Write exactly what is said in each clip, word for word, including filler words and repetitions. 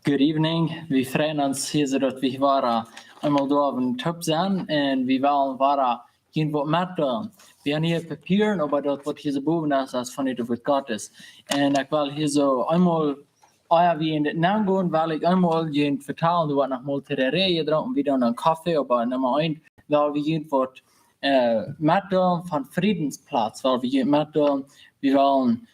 Good evening. Wie freien ons hia soo, daut wie wada eemol doa opp een Toop sent un wie wellen wada junt waut metdeelen. Wie haben hia Papieren, oba daut waut hia soo bowen es, es von daut Wuat Gottes. Un ekj well hia soo eemol, ea wie en dit nengonen, well ekj eemol junt vetalen, doa woat noch mol Tereré jedrunken, wie doonen een Koffe, oba Numma eent, well wie junt waut äh, metdeelen von Friedensplatz, wiels wie hia metdeelen, wie wellen, äh,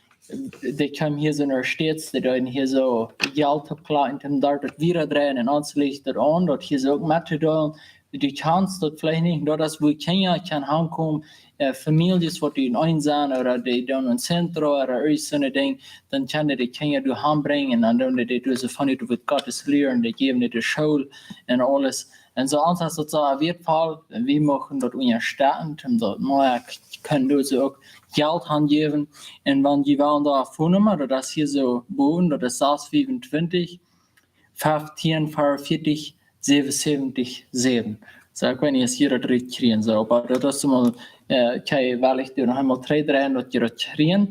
dee komen hia soo no States, dee doonen hia soo Jelt oppkloaken un doa daut wieda dreien un ons licht daut aun, daut hia soo uk mettodeelen. Du kjanst daut veleicht nich, daut es wua Kjinja kjennen hankomen, äh, Famieljes waut dee en een sent, ooda dee doonen een Zentrum, ooda irjent soone Dinj, dan kjennen dee Kjinja doa hanbrinjen, un dan doonen dee doa soo von daut Wuat Gottes lieren, dee jäwen dee de School un aules. Un soo ons es daut soo wieetvoll, un wie muchten daut unjastetten, om daut mea k-, kjennen doa soo uk Jelt hanjäwen. Un wan jie wellen doa Foonnumma, daut es hia soo bowen, daut es sas fiewuntwintich, feftieen, veeaunvieetich, säwen säwentich, säwen. Soo, ekj weet nich aus jie daut rut kjrieen, soo, oba daut es mol, äh, ekj well daut noch eemol trigjdreien, daut jie daut kjrieen.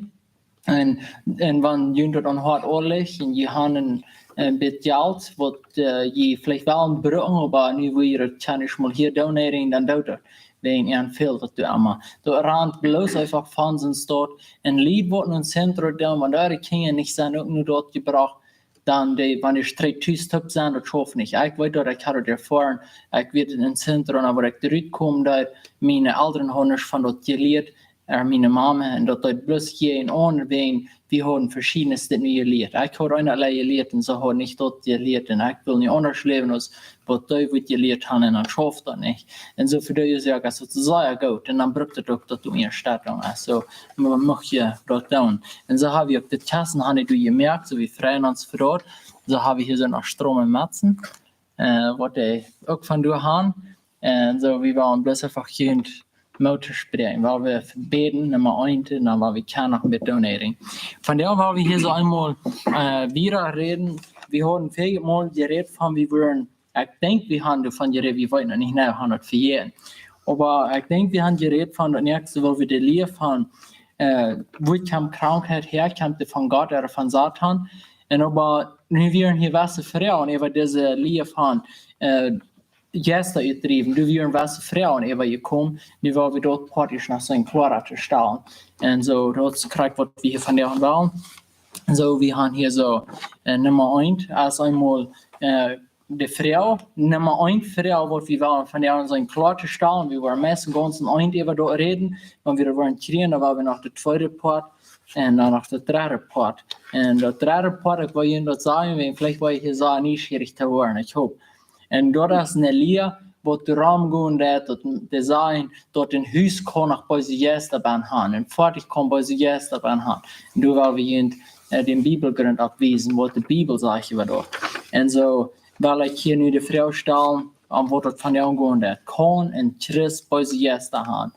Un, un wan junt daut aum Hoat licht un jie haben een, een bät Jelt, waut, äh, jie veleicht wellen brucken, oba nu wua jie daut kjennen mol hia doonäten, dan doot daut. Wäajen an fält daut doa emma. Daut rant bloos eefach von sien Stoot. Un Lied waut en een Zentrum doonen, wan doa de Kjinja nich sent uk no doa jebrocht, dan dee, wan dee strakjs tus toop sent, daut schauft nich. Ekj weet daut, ekj haud daut erfoaren. Ekj wia en een Zentrum, wua ekj rutkomen deed, miene Elren hauden nich von daut jelieet, ooda miene Mame, un daut deed bloos hia en aundre Wäaj, wie hauden veschiedne Dinja nu jelieet. Ekj haud eent auleen jelieet un see haud nich daut jelieet. Un ekj well nich aundasch läwen aus waut dee waut jelieet haben un dan schauft daut nich. Un soo fa dee es daut soo sea goot. Un dan brukt daut uk daut du unjastetten. Aulsoo, maun mucht je daut doonen. Un soo hab wie uk de Kjessen haben doa jemoakt, soo wie freien ons fa daut. Soo hab wie hia soo noch Stroom un Metzen, äh, waut dee uk von doa haben. Un soo, wie wellen bloos eefach junt Moot toospräakjen, wiels wie bäden, Numma eent, un dan wiels wie kjennen noch een bät doonäten. Vondoag well wie hia soo eemol, äh, wieda räden. Wie haben väl mol jerät von, wie wudden, ekj denkj, wie haben doavon jerät, wie weeten noch nich, nä, wie haben daut vejäten. Oba ekj denkj, wie haben jerät von daut näakjste, wua wie de Lia von, äh, wua kjemt Krankheit häa, kjemt dee von Gott ooda von Soton? Un oba nu wieren hia waut Froagen äwa dise Lia von, äh, Jeista utdriewen. Doa wieren waut Froagen äwa jekomen, nu well wie daut Poat ieescht noch soo kloa to stalen. Un soo, daut es krakjt waut wie hia vondoag wellen. Un soo, wie haben hia soo, äh, Numma eent, aus eemol, äh, de Froag, Numma eent Froag, waut wie wellen vondoag soo kloa to stalen. Wie wudden meist gaunz eent äwa daut räden, wan wie daut wudden kjrieen, dan well wie noch de tweede Poat un dan noch de dredde Poat. Un daut dredde Poat, ekj well junt daut sajen, wäajen veleicht woa jie hia soo nieschierich to woaren, ekj hop. Un daut es eene Lia, waut doarom jeit, daut, daut dee sajen, daut een Hus kaun noch beese Jeista bennen haben, un foadich kaun beese Jeista bennen haben. Un doa well wie junt, äh, dän Bibelgrunt oppwiesen, waut de Bibel sajcht äwa daut. Un soo well ekj hia nu de Froag stalen, om waut daut vondoag jeit. Kaun een Christ beese Jeista haben?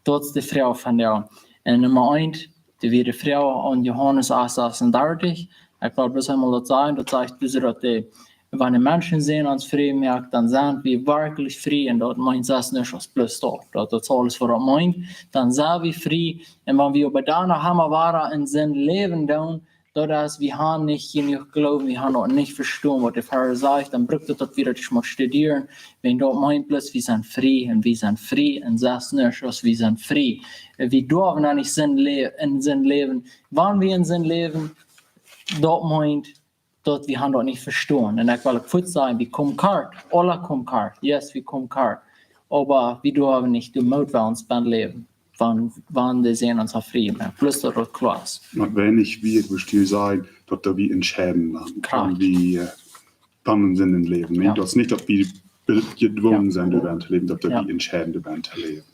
Daut es de Froag vondoag. Un Numma eent, dee wia de Froag aun Johanes acht, sasuntachtig. Ekj well bloos eemol daut sajen, daut sajcht, daut es daut dee, wan de Menschen sent ons frie moaken, dan sent wie werkjlich frie. Un daut meent sest nuscht aus bloos daut. Daut, daut es aules waut daut meent. Dan sent wie frie. Un wan wie oba dan noch emol wieda en Sind läwen doonen, daut es, wie haben nich jenuach Gloowen, wie haben noch nich vestonen, waut de Varsch sajcht, dan brukt daut, daut wie daut ieescht mol studieren, wäajen daut meent bloos, wie sent frie un wie sent frie un sest nuscht aus wie sent frie. Wie doawen noch nich en Sind lä-, en Sind läwen. Wan wie en Sind läwen, daut meent, daut wie haben daut nich vestonen. Un ekj well uk fuaz sajen, wie komen kort, aula komen kort, yes, wie komen kort. Oba wie doawen nich de Moot, wie ons bennen läwen. Wan, wan dee sent ons frie, nä? Bloos daut daut kloa es. Met weinich Wieed wudd ekj sajen, daut doa wie entscheiden dan. Krakjt. Wan wie, äh, dan en Sind läwen, nä? Jo. Daut es nich, daut wie be-, jedwungen sent, doa bennen to läwen, daut doa wie entscheiden, doa bennen to läwen.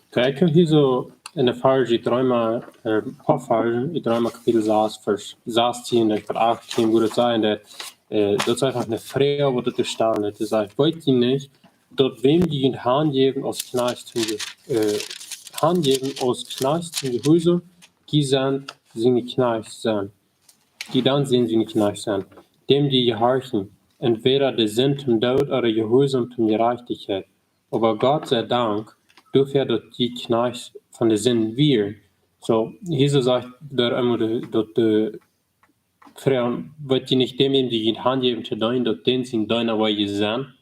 Kjikj, hia soo en de Varsch, ekj dreemol, äh, poa Varsch, ekj dreemol Kapitel sas, Varsch sastieen, daut ekj daut achttieen, wua daut sajcht, daut, äh, daut es eefach eene Froag, waut doa steit, daut sajcht, weet jie nich, daut wäm jie junt hanjäwen aus Kjnajchts toom Je-, äh, hanjäwen aus Kjnajchts toom Jehuarsaum, dee dan siene Kjnajchts sent. Dee dan siene Kjnajchts sent. Däm jie jehorchen, entwäda de Sind toom Doot ooda Jehuarsaum toom Jerajchtichkjeit. Oba Gott sie Dank, doafäa daut jie Kjnajchts von de Sind wieren. Soo, hia soo sajcht doa eemol de, daut de froagen: Weet jie nich dän, wäm jie junt hanjäwen to deenen, daut dän sien Deena woa jie sennen?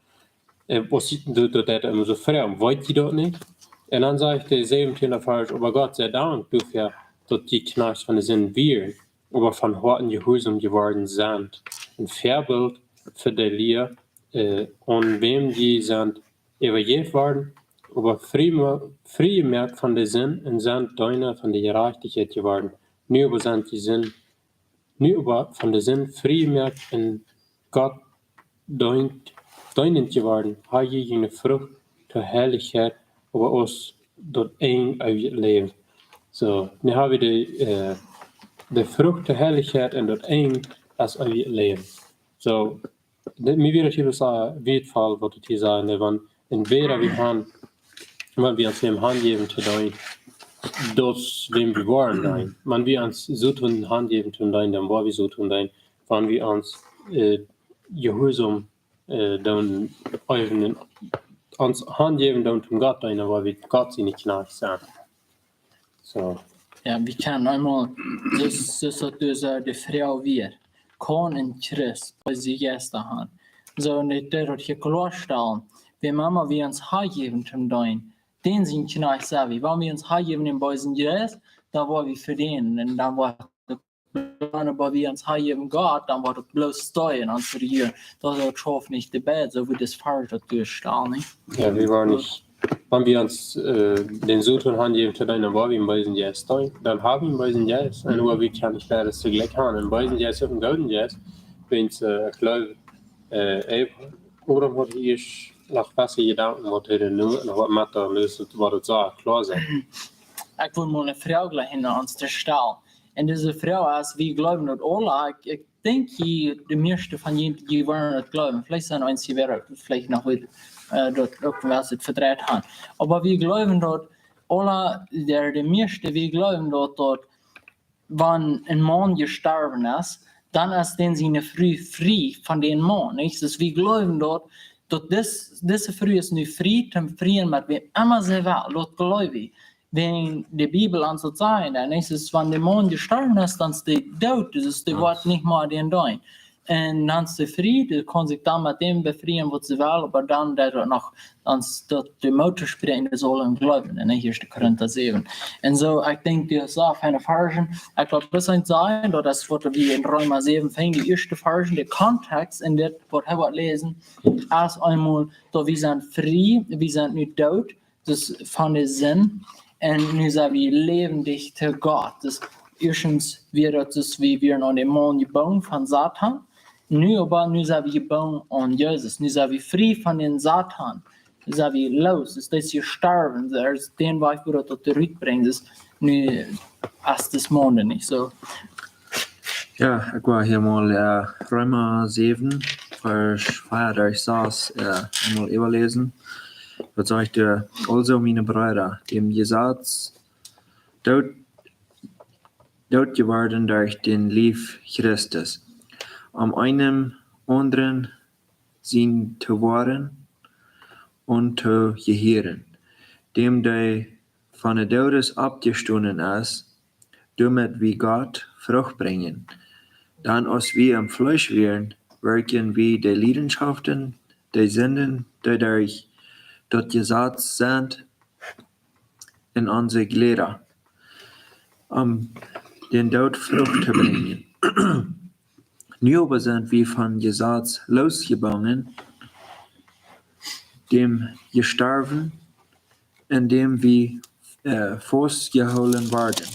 Äh, aus jie, daut, daut deit hee emma soo froagen: Weet jie daut nich? Un dan sajcht de säwentieende Varsch: Oba Gott sie Dank doafäa, daut jie Kjnajchts von de Sind wieren, oba von Hoaten jehuarsom jeworden sent. Een Väabilt fa de Lia, äh, aun wäm jie sent äwajäft worden, oba frie, frie jemoakt von de Sind un sent Deena von de Jerajchtichkjeit jeworden. Nu oba sent jie Sind, nu oba von de Sind frie jemoakt un Gott deent, deenent jeworden, ha jie june Frucht to Heilichkjeit, oba aus daut Enj eewjet Läwen. Soo, nu ha wie de, äh, de Frucht to Heilichkjeit un daut Enj es eewjet Läwen. Soo, dit, mie wia daut hia bloos sea wieetvoll, waut daut hia sajcht, ne, wan, entwäda wie han, wan wie ons wäm hanjäwen to deenen, daut wäm wie woaren deenen. Wan wie ons soo doonen hanjäwen to deenen, dan woa wie soo doonen deenen. Wan wie ons, äh, jehuarsom, äh, doonen, äwen, ons hanjäwen doonen toom Gott deenen, dan woa wie Gott siene Kjnajchts sennen. Soo. Jo, wie kjennen eemol, soo, soo aus du sajchst, de Froag wia: Kaun een Christ beese Jeista han? Soo, un dit, daut hia kloastalen. Wäm emma wie ons hanjäwen toom deenen, dän sien Kjnajcht sent wie. Wan wie ons hanjäwen dän beesen Jeist, dan woa wie veloaren. Un dan woat, wan wie, oba wie ons hanjäwen Gott, dan woat daut bloos stonen un ons rejieren. Daut, daut schauft nich de Welt, soo aus daut Varsch daut doastalt, nich? Jo, wie woaren nich, wan wie ons, äh, dän Soton hanjäwen to deenen, dan woa wie een beesen Jeist sennen. Dan ha wie een beesen Jeist. Un oba wie kjennen nich beides toojlikj han. Een beesen Jeist un een gooden Jeist. Wiels, äh, ekj jleew, äh, Adam haud ieescht noch bessre Jedanken, waut hee nu noch waut met, dan es et, woat et soo kloa sennen. Ekj well mol eene Froag jlikj aun ons to stalen. Un dise Froag es, wie jleewen daut aula, ekj, ekj denkj, jie, de mieeschte von junt, jie woaren daut jleewen. Veleicht sent eenje, jie woaren veleicht noch waut, äh, daut uk waut vedreit han. Oba wie jleewen daut aula, de, de mieeschte, wie jleewen daut, daut wan een Maun jestorwen es, dan es dän siene Fru frie von dän Maun, nich? Soo wie jleewen daut, daut dis-, dise Fru es nu frie, toom veloaren met wäm emma see well, daut jleew wie. Wan de Bibel ons daut sajcht, dan es et, wan de Maun jestorwen es, dan es dee doot, soo dee Jo. Woat nich mea dän deenen. Un dan es see frie, dee kaun sikj dan met däm befrieen, waut see well, oba dan deit daut noch, dan es daut de Moot to spräakjen, dee saul aun jleewen, en Ieeschte Korinta säwen. Un soo, ekj denkj, dee es soo feine Varschen. Ekj jleew, daut es een Zeichen, daut es waut wie en Reema säwen finjen, de ieeschte Varschen, de Kontext en dit, waut hee woat läsen, es eemol, daut wie sent frie, wie sent nu doot, dus von de Sind. Un nu sent wie läwendich to Gott. Dus ieeschtens wia daut, dus wie wieren aun dän Maun jebungen von Soton. Nu oba, nu sent wie jebungen aun Jesus. Nu sent wie frie von dän Soton. Nu sent wie loos. Dus dee es jestorwen. Dee es dän Wajch, woo daut, daut rutbrinjt. Dus nu es daut Maun nich soo. Jo, ekj well hia mol, äh, Reema säwen, Varsch vea bat sas, äh, eemol äwaläsen. Daut sajcht, äh: Aulsoo, miene Breeda, däm Jesaz doot, doot jeworden derch dän Leew Christus, om eenem aundren sien to woaren un to jehieren, däm, dee von de Doodes oppjestonen es, doamet wie Gott Frucht brinjen. Dan aus wie em Fleesch wieren, wirkjen wie de Liedenschoften, de Sinden, dee derch daut Jesaz sent, en onse Jläda, om dän Doot Frucht to brinjen. Nu oba sent wie von Jesaz loosjebungen, däm jestorwen, en däm wie, äh, faustjehoolen worden,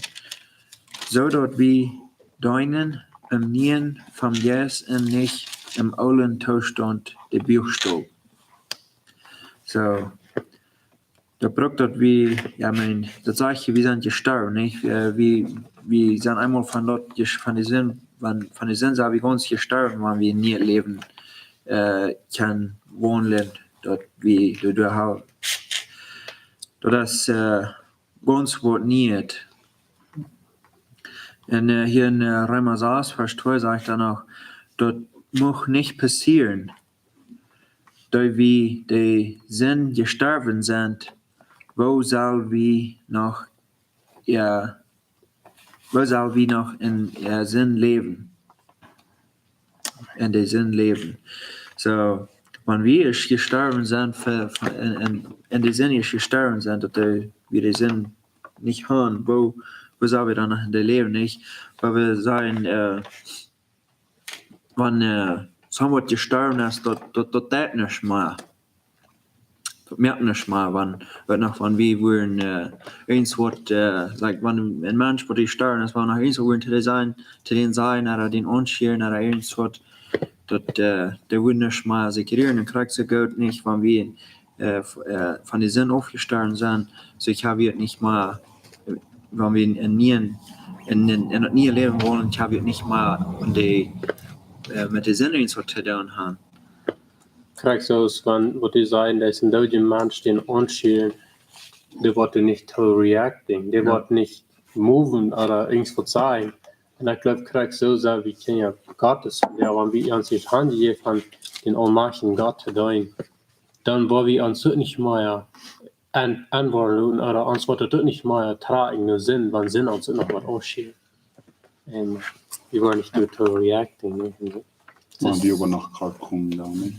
soo daut wie deenen em Nieen vom Jeist un nich em oolen Toostaunt de Buakstow. Soo, daut brukt daut wie, jo, ekj meen, daut sajcht hia, wie sent jestorwen, nich? Wie, wie, wie sent eemol von daut jes-, von de Sind, von, von de Sind sent wie gaunz jestorwen, wan wie en nieet Läwen, äh, kjennen waundlen, daut wie, daut wie haben. Daut es, äh, gaunz waut nieet. Un, äh, hia en, äh, Reema sas, Varsch twee sajcht dan noch, daut mucht nich passieren, daut wie de Sind jestorwen sent, woo sell wie noch, jo, woo sell wie noch en, jo, Sind läwen? en de Sind läwen. Soo, wan wie ieescht jestorwen sent, fa, fa, en, en, en de Sind ieescht jestorwen sent, daut de, wie de Sind nich han, woo, woo sell wie dan noch en de läwen, nich? Oba wie sajen, äh, wan, äh, someone jestorwen es, daut, daut, daut deit nuscht mea. Daut moakt nuscht mea, wan, weet noch, wan wie wieren, äh, eens waut, äh, like, wan een Mensch waut jestorwen es, wan noch eens waut wieren to dän sajen, to dän sajen, ooda dän aunschieren, ooda eens waut, daut, äh, dee wudd nuscht mea sikj rieren un krakjt soo goot nich, wan wie, äh, f-, äh, von de Sind aufjestorwen sent. Soo, ekj hab je nich mea, äh, wan wie en, en nieen, en, en, en daut niee Läwen woaren, ekj hab je nich mea aun de, äh, met de Sind eens waut to doonen han. Krakjt soo aus wan, waut du säd, daut een dooda Mensch dän aunschieren, dee woat nich to reacting, dee Jo. woat nich moven ooda irjent waut sajen. Un ekj gleew, krakjt soo sent wie Kjinja Gottes. Jo, wan wie ons nich hanjäwen aun dän aulmajchtjen Gott to deenen, dan woa wie ons uk nich mea aun, aunwoaren loten, ooda ons woat daut uk nich mea trakjen no Sind, wan Sind ons uk noch waut aufschient. Un wie woaren nich doa to reacting, nä? Wan wie oba noch kort komen dan, nä?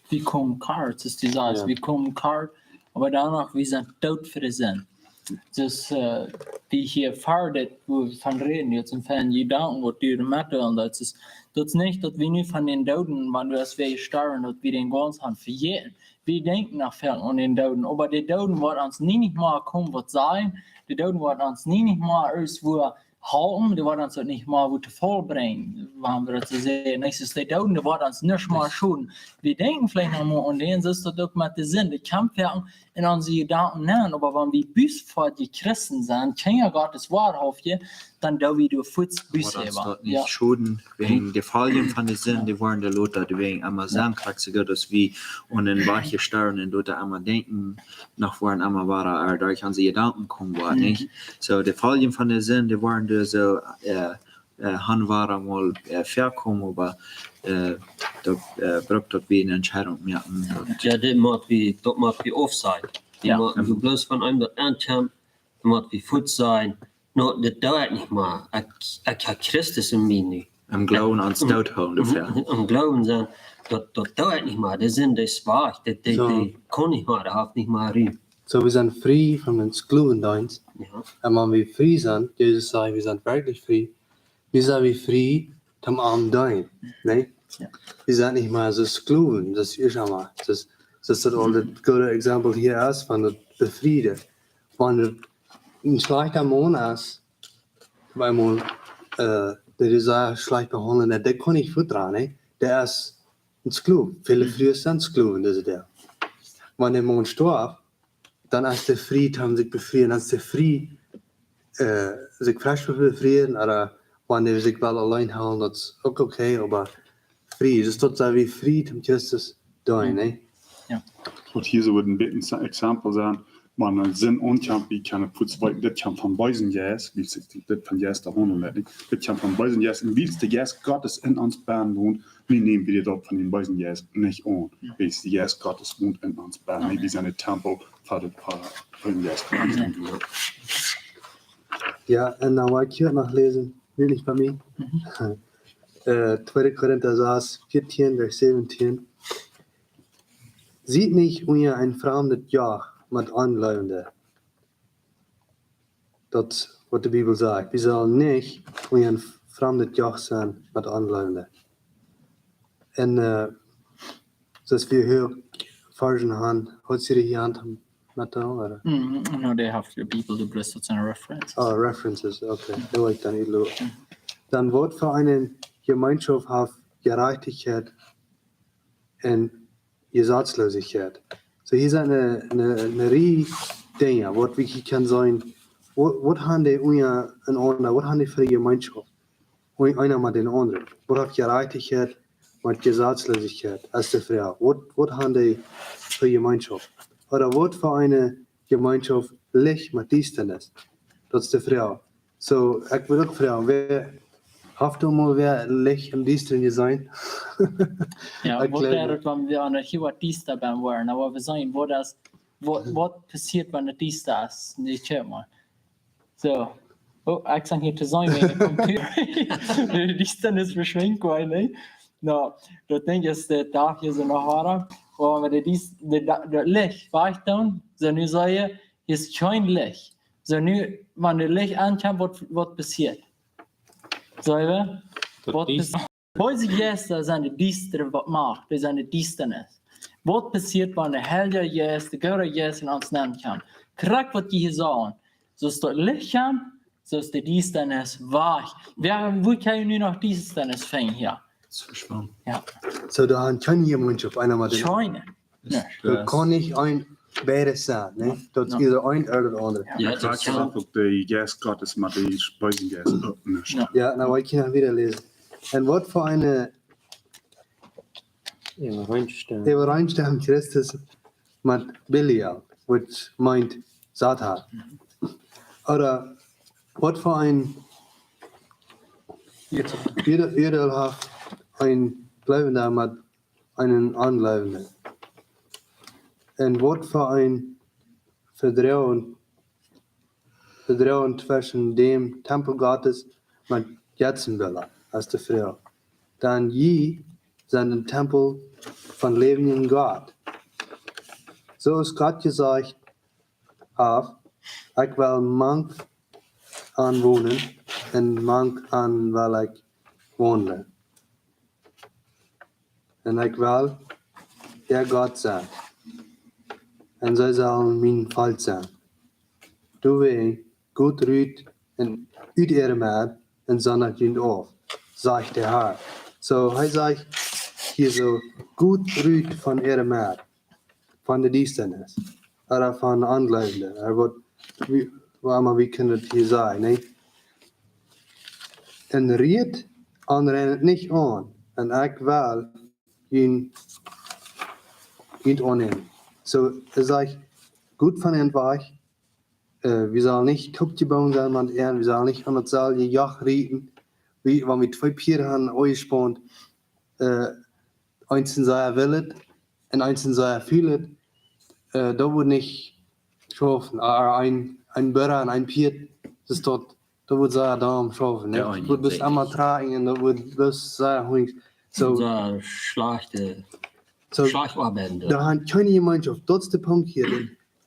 Wie komen kort, es die Sache, Jo. wie komen kort, oba dan noch, wie sent doot fa de Sind. Daut, äh, wie hia foaren, wua wie von räden, nu en Jedanken, waut du met deelen deist, es, daut es nich, daut wie nu von dän Dooden, wan wie aus wäa jestorwen, daut wie dän gaunz han vejäten. Wie denkjen noch väl aun dän Dooden, oba de Dooden woat ons nie nich mea komen waut sajen, de Dooden woat ons nie nich mea irjentwua halpen, dee woat ons uk nich mea wua to Faul brinjen, wan wie daut soo sajen. Nich, es de Dooden, dee woat ons nich mea schoden. Wie denkjen veleicht noch mol aun dän, soo es daut uk met de Sind. Dee kjemt werkjlich en onse Jedanken nenn, oba wan wie Buße fa de Christen sent, Kjinja Gottes woarhauftje, dan doo wie doa fuaz Buße äwa. Daut nich Jo. schoden, Jo. wäajen de Foljen von de Sind, Jo. dee woaren de lota, dee wäajen emma Jo. sennen, krakjt soo goot aus wie aun een Wajch jestorwen un doa emma denkjen, noch woaren emma wada, äh, derch onse Jedanken komen woaren, Mhm. nich? Soo, de Foljen von de Sind, dee woaren doa soo, äh, äh, han wada mol, äh, väakomen, oba, äh, daut, äh, brukt daut wie eene Entscheidunk moaken, daut Jo, dit mott wie, daut mott wie aufsajen. Wie Jo. motten, Mhm. bloos wan eena daut aunkjemt, dan mott wie fuaz sajen, no, dit doo ekj nich mea. Ekj, ekj hab Christus en mie nu. Em Gloowen ons Em, doot hoolen, em, doafäa. em Gloowen sajen, daut, daut doo ekj nich mea. De Sind es wajch. Daut, daut, Soo. daut kaun nich mea, daut haft nich mea Rum. Soo, wie sent frie von dän Sklowendienst. Jo. Un wan wie frie sent, Jesus säd, wie sent werkjlich frie. Wie sent wie frie, toom am deenen, nä? Jo. Wie sent nich mea soo Sklowen, daut es emma. Daut, daut es daut aul daut goode Exempel hia es von daut Befrieen. Wan een schlajchta Maun es, bie mol, äh, dee dee sea schlajcht behaundlen, dee kaun nich vetruren, nä? Dee es een Sklow. Väle Mhm. Frues sent Sklowen, dise Doag. Wan de Maun stoaft, dan es dee frie, toom sikj befrieen, dan es dee frie, äh, sikj fresch to befrieen, ooda wan dee sikj well auleen hoolen, daut es uk okay, oba frie. Daut es daut, sent wie frie, toom Christus deenen, Mhm. nä? Jo. Waut hia soo een bät een Exempel sajen, wan de Sind aunkjemt, wie kjennen fuaz weeten, dit kjemt vom beesen Jeist, wie sikj dit von Jeist to haundlen, nä? Dit kjemt vom beesen Jeist, un wiels de Jeist Gottes en ons bennen wont, nu nämen wie daut von dän beesen Jeist nich aun. Jo. Wiels de Jeist Gottes wont en ons bennen, nä? Amen. Wie sent een Tempel fa dän, fa, fa dän Jeist Gottes. Jo. Jo, un dan well ekj hia noch läsen, nu nich bie mie. Mhm. Äh, tweede Korinta sas, vieetieen, Varsch säwentieen. Siet nich unja een framdet Joch met Onjleewende. Daut es waut de Bibel sajcht. Wie sellen nich unja een framdet Joch sennen met Onjleewende. Un, äh, daut wie hia Varschen han, haud jie dee hia aun met doa, ooda? Mm, no, dee haft de Bibel, de bloos daut sent References. Oh, References, okay. Mhm. Dee well ekj dan nich loten. Mhm. Dan waut fa eene Jemeenschoft haft Jerajchtichkjeit un Jesazloosichkjeit. Soo, hia sent eene, eene, eene Rieej Dinja, waut wie hia kjennen seenen, waut, waut han dee unjarenaunda, waut han dee fa Jemeenschoft? Un eena met dän aundren. Waut haft Jerajchtichkjeit met Jesazloosichkjeit? Es de Froag. Waut, waut han dee fa Jemeenschoft? Ooda waut fa eene Jemeenschoft Licht met Diestanis? Daut es de Froag. Soo, ekj well uk froagen, wäa haft doa mol wäa Licht em Diestren jeseenen? Jo, ekj waut jleew wia daut, wan wie aun de Jemeenschoft Diestanis woaren? Oba wie seenen, waut es, waut, waut passieet, wan et diesta es? Nich, kjikj mol. Soo. Oh, ekj sie hia to seenen, wäajen de Computer. De Diestanis veschwinjt, nä? No, daut Dinkj es, de Dach es noch harder. Oba wan wie de Dies-, de Da-, daut Licht wajchdoonen, soo nu saj wie, hia es kjeen Licht. Soo nu, wan daut Licht aunkjemt, waut, waut passieet? Saj wie, waut passieet? Beese Jeista sent de diestre Macht, dee sent de Diestanis. Waut passieet, wan de Heilje Jeist, de goode Jeist en ons nenn kjemt? Krakjt waut jie hia sajen. Soo aus daut Licht kjemt, soo es de Diestanis wajch. Wäa, wua kaun jie nu noch Diestanis finjen hia? Daut es veschwungen. Jo. Soo, doa haft kjeena Jemeenschoft, eena met dän aundren. Kjeena. Nä. Daut kaun nich een beides sennen, nä? Daut es eent ooda daut aundre. Jo, daut es uk de Jeist Gottes met de beese Jeist uk nich. Jo, nu, ekj kaun wieda läsen. Un waut fa eene Äwaraenstemmt Christus met Belial, which meant Satan. Ooda waut fa een Oadeel, Oadeel haft een Gleewenda met eenen Onjleewenden? Un waut fa een Vedroagen, Vedroagen tweschen däm Tempel Gottes met Jetzenbilla, es de Froag. Dan jie sent een Tempel von läwendjen Gott. Soo aus Gott jesajcht haft: Ekj well mank an wonen, un mank an well ekj waundlen. Un ekj well äa Gott sennen, un see sellen mien Volkj sennen. Doawäajen got rut un ut äare Medd un sondad junt auf, sajcht de Har. Soo, hee sajcht hia soo: Got rut von äare Medd, von de Diestanis, ooda von Onjleewende, ooda waut, wie, waut emma wie kjennen daut hia sajen, nä? Un rieet an, rieet nich aun, un ekj well junt, junt aunnämen. Soo, hee sajcht: Got von an wajch, äh, wie sellen nich toopjebungen sennen met an, wie sellen nich aun daut selwje Joch rieten, wie, wan wie twee Pied haben aunjespaunt, äh, eent es sea willet un eent es sea fielet, äh, daut woat nich schaufen. Ooda een, een Burra un een Pieet, daut es daut, daut woat sea domm schaufen, nä? Jo, daut woat bloos emma trakjen un daut woat bloos sea hunjrich. Soo, sea schlajchte, soo, schlajcht oabeiden. Doa haft kjeena Jemeenschoft, daut es de Punkt hia.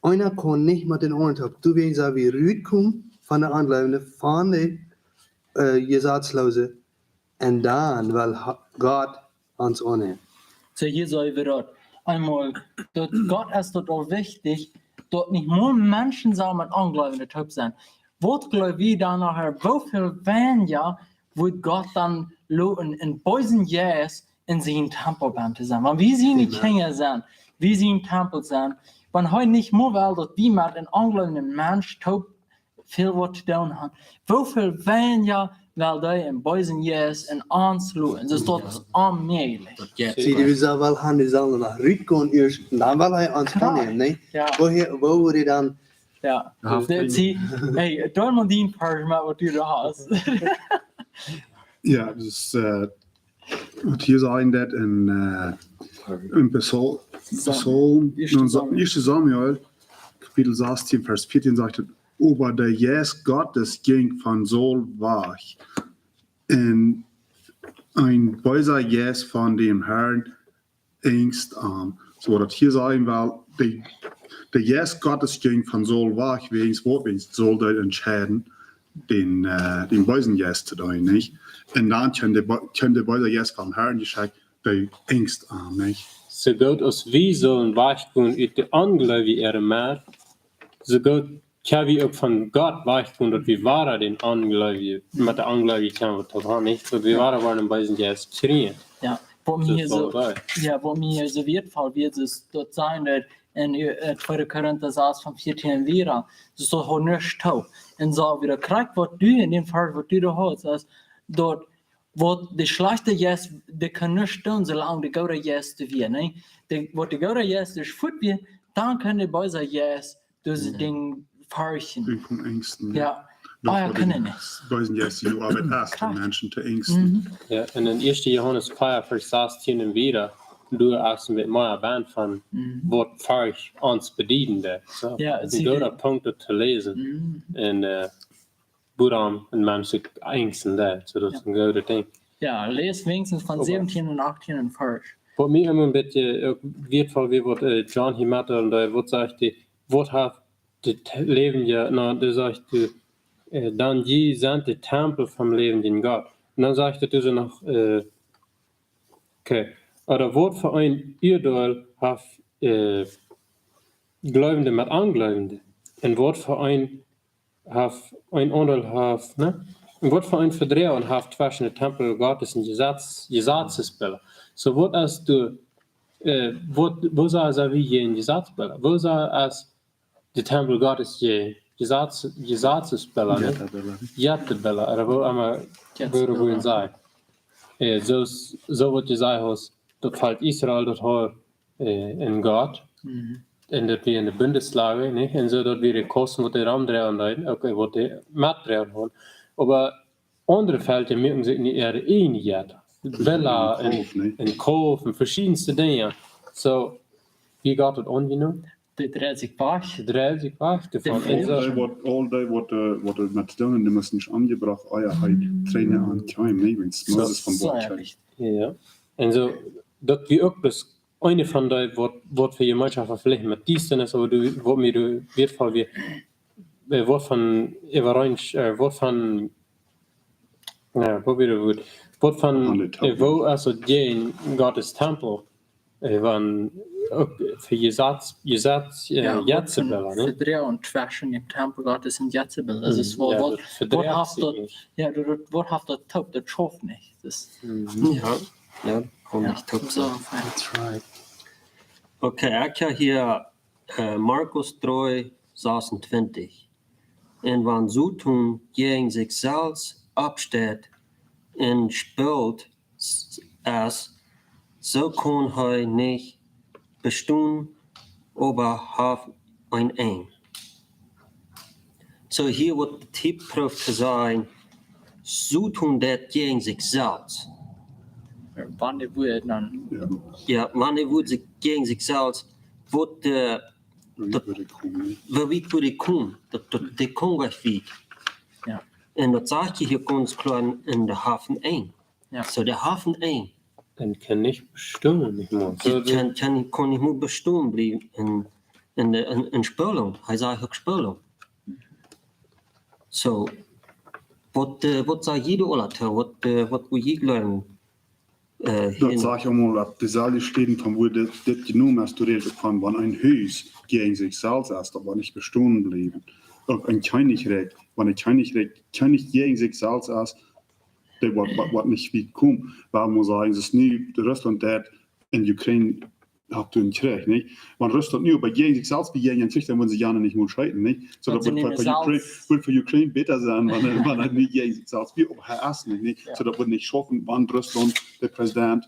Eena kaun nich met dän aundren toop. Doawäajen sell wie rutkomen von de Onjleewende, von de, äh, Jesazloose, un dan well Ha-, Gott ons aunnämen. Soo, hia saj wie daut. Eemol, daut Gott es daut uk wichtich, daut nich mea Menschen sellen met Onjleewende toop sennen. Waut jleew wie dan nohäa, woo väl weinja woat Gott dan loten een beesen Jeist en sienen Tempel bennen to sennen? Wan wie siene Kjinja sent, wie sien Tempel sent, wan hee nich mea well, daut wie met een onjleewenden Mensch toop väl waut to doonen haben, woo väl weinja well hee een beesen Jeist en ons loten? Daut es onmäajlich. See, dee well hee, dee sell noch rutgonen ieescht, un dan well hee ons aunnämen, nä? Jo. Woo, woo woat hee dan Jo. Jo. Daut see, hey, doa mol dien Varsch, mau waut du doa hast. Jo, daut es, äh, waut hia sajcht daut en, äh, en Psal-, Psalm, ieeschte Samuel. Ieeschte Samuel, Kapitel sastieen, Varsch vieetieen sajcht et: Oba de Jeist Gottes jinkj von Saul wajch, un een beesa Jeist von däm Harn enjst am. Soo daut hia sajen well, de, de Jeist Gottes jinkj von Saul wajch, wäajen waut, wäajen Saul deed entscheiden, dän, äh, dän beesen Jeist to deenen, nich? Un dan kjeem de bee-, kjeem de beesa Jeist vom Harn jeschekjt, dee enjst am, nich? Soo goot aus wie sellen wajchgonen ut de Onjleewje äare Medd, soo goot kjenn wie uk von Gott wajchgonen, daut wie wada dän Onjleewje, met de Onjleewje kjennen wie toop han, nich? Daut wie wada woaren een beesen Jeist kjrieen. Jo, waut mie hia soo, jo, waut mie hia soo wieetvoll wia, es daut sajcht daut en, äh, tweede Korinta sas von vieetieen wieda, daut es daut hia nich toop. Un soo wada krakjt waut du en dän Varsch waut du doa hast, es daut waut de schlajchta Jeist, dee kaun nuscht doonen, soo lang de goode Jeist doa wia, nä? De, waut de goode Jeist es fuat wia, dan kaun de beesa Jeist daut Dinkj forchten. Dee kaun enjsten, jo. Jo. Daut, ah, jo, waut kaun dän nich. Beesen Jeist siene Oabeit es, de Menschen to enjsten. Mhm. Jo, un en ieeschte Johanes vea, Varsch sastieen un wieda, doa es een bät mea benn von waut Forcht ons bedieden deit. Soo, jo, een gooda Punkt daut to läsen. Mhm. Un, äh, wuarom een Mensch sikj angsten deit. Soo, daut es een grootet Dinkj. Jo, läs weens von säwentieen un achtieen un Varsch. Waut mie emma een bät uk wieetvoll wia, waut, äh, John hia met, un, äh, waut sajcht hee, waut haft daut T-, Läwen, jo, nu, dan sajcht hee, äh, dan jie sent de Tempel vom läwenden Gott. Un dan sajcht hee doa soo noch, äh, okay, ooda waut fa een Uadeel haft, äh, Gleubende met Onjleubende? Un waut fa een haft een Aundeel haft, nä? Un waut fa een Vedroagen haft tweschen de Tempel Gottes un Jesaz, Jesazesbilla? Soo, waut es de, äh, waut, woo sell, sell wie hia een Jesazesbilla? Woo sell es de Tempel Gottes je, Jesaz, Jesazesbilla, nä? Jettebilla. Jettebilla, ooda woo emma, woo, woo een sajcht. Äh, soo, soo waut jie sajen, aus daut Volkj Israel, daut haud, äh, een Gott. Mhm. Un daut wia enne Bundeslage, nich? Un soo daut wia de Kosten, waut dee romdroagen deeden, uk, äh, waut dee metdroagen hauden. Oba aundre Velkja muaken sikj nich äare ieejne Jetta. Billa un Kalf, nä? Un Kalf un veschiedenste Dinja. Soo, wia Gott daut aunjenomen? Dee dreid sikj wajch. Dee dreid sikj wajch doavon. Un soo, aul dee waut, aul dee waut, äh, waut met Stoonen, dee musten nich omjebrocht, ea hee trigj aun kjeem, nä? Wan Moses von Boajch kjeem. Jo. Un soo, daut wia uk bloos eene von dee, waut, waut fa Jemeenschoft veleicht met Diestanis, oba du, waut mie doa wieetvoll wia, äh, waut fa Äwarensch-, äh, waut fa, jo, waut wia daut Wuat? Waut fa, äh, woo es daut jäajen Gottes Tempel, äh, wan uk fa Jesaz, Jesaz, äh, jo, waut fa Jetzebilla, nä? Vedroagen tweschen dän Tempel Gottes un Jetzebilla. Daut es, mhm, woll, jo, waut, daut vedroacht sikj nich. Jo, daut, daut, waut haft daut toop, daut schauft nich. Daut, mhm, jo, jo, kaun jo nich toop sennen. That's right. Okay, ekj hab hia, äh, Markus dree, sasuntwintich. Un wan Soton jäajen sikj selfst oppsteit un spolt s-, es, soo kaun hee nich bestonen, oba haft een Enj. Soo hia woat de Typ prooft to sajen, Soton deit jäajen sikj selfst. Wan dee wudd dan. Jo. Jo, wan dee wudd sikj jäajen sikj selfst, woat de, woo wiet wudd hee komen, nä? Woo wiet wudd hee komen? Daut, daut, dee kaun nich wiet. Jo. Un daut sajcht hia gaunz kloa en, en dee haft een Enj. Jo. Soo, dee haft een Enj. Un kaun nich bestonen, nich mol. Dee kaun, kaun, kaun nich mol bestonen bliewen en, en de, en, en Spolunk. Hee sajcht uk Spolunk. Soo, waut, äh, waut saj jie doa aula too? Waut, äh, waut wudd jie jleewen? Äh, daut saj ekj emol, daut deeselwje Städen von wua dit, dit jenomen es, doa rät et von, wan een Hus jäajen sikj selfst es, daut woat nich bestonen bliewen. Uk een Kjennichrikj, wan een Kjennichrikj, Kjennich jäajen sikj selfst es, dee woat, woat, woat nich wiet komen. Wuarom mott ekj sajen, daut es nu, de Russlaunt deit en Ukraine haft een Kjrich, nich? Wan Russlaunt nu oba jäajen sikj selfst wia, jäajen een Kjrich, dan wudden see jana nich mol schieten, nich? Soo, daut wudd fa, fa Ukraine, wudd fa Ukraine bäta sennen, wan, wan hee nu jäajen sikj selfst wia, oba hee es nich, nich? Jo. Soo, daut wudd nich schaufen, wan Russlaunt, de President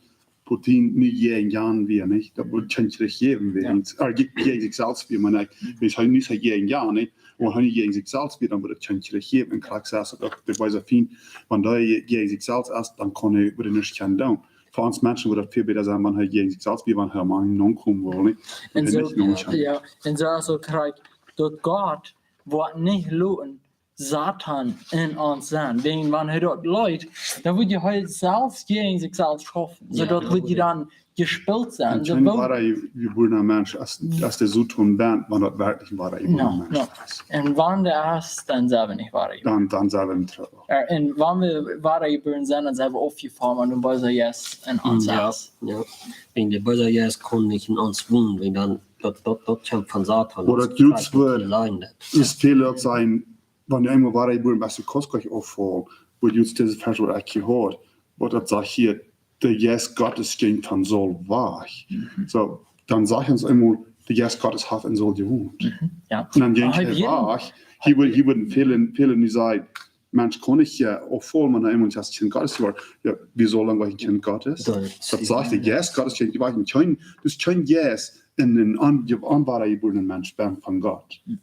Putin, nu jäajen jan wia, nich? Daut wudd kjeen Kjrich jäwen, wia, jo, ea jäajen sikj selfst wia, mau nich, wan hee nu saj jäajen jan, nich? Wan hee nu jäajen sikj selfst wia, dan wudd et kjeen Kjrich jäwen. Un krakjt soo es et uk, de beese Fient, wan dee jäajen sikj selfst es, dan kaun hee, wudd hee nuscht kjennen doonen. Fa ons Menschen wudd et väl bäta sennen, wan hee jäajen sikj selfst wia, wan hee mau nich nokomen wull, nich? Un hee soo, nich nokomen. Jo, un soo es uk krakjt, daut Gott woat nich loten Soton en ons sennen. Wäajen wan hee daut leet, dan wudd hee selfst jäajen sikj selfst schaufen. Soo, jo, daut wudd dan jespolt sennen. Un soo, kjeen woa-, woara jebuarna Mensch, aus, aus de Soton bent, wan daut werkjlich een woara jebuarna Mensch es. Un wan dee es, dan sent wie nich woara jebuaren. Dan, dan sent wie en Trubbel. Jo, un wan wie woara jebuaren sent, dan sent wie aufjefollen, wan de beese Jeist en ons es. Jo, jo. Wäajen de beese Jeist kaun nich en ons wonen, wäajen dan, daut, daut, daut kjemt von Soton. Oba daut jrod, daut es väl daut sajen, wan du eemol woara jebuaren best, du kaust nich auffaulen, woo jrod dise Varsch, waut ekj hia hia, waut daut sajcht hia, de Jeist Gottes jinkj von Saul wajch. Mhm. Soo, dan sajcht ons eemol, de Jeist Gottes haft en Saul jewont. Mhm. Jo. Un dan jinkj hee wajch. Hee wudd, hee wudd väle, väle nu sajen, Mensch, kaun ekj, jo, auffaulen, wan eemol aus Kjint Gottes woat. Jo, woo saul dan een Kjint Gottes? Daut sajcht de Jeist Gottes, jinkj wajch, un kjeen, daut es kjeen Jeist en een on-, onwoara jebuarna Mensch bent von Gott. Mhm.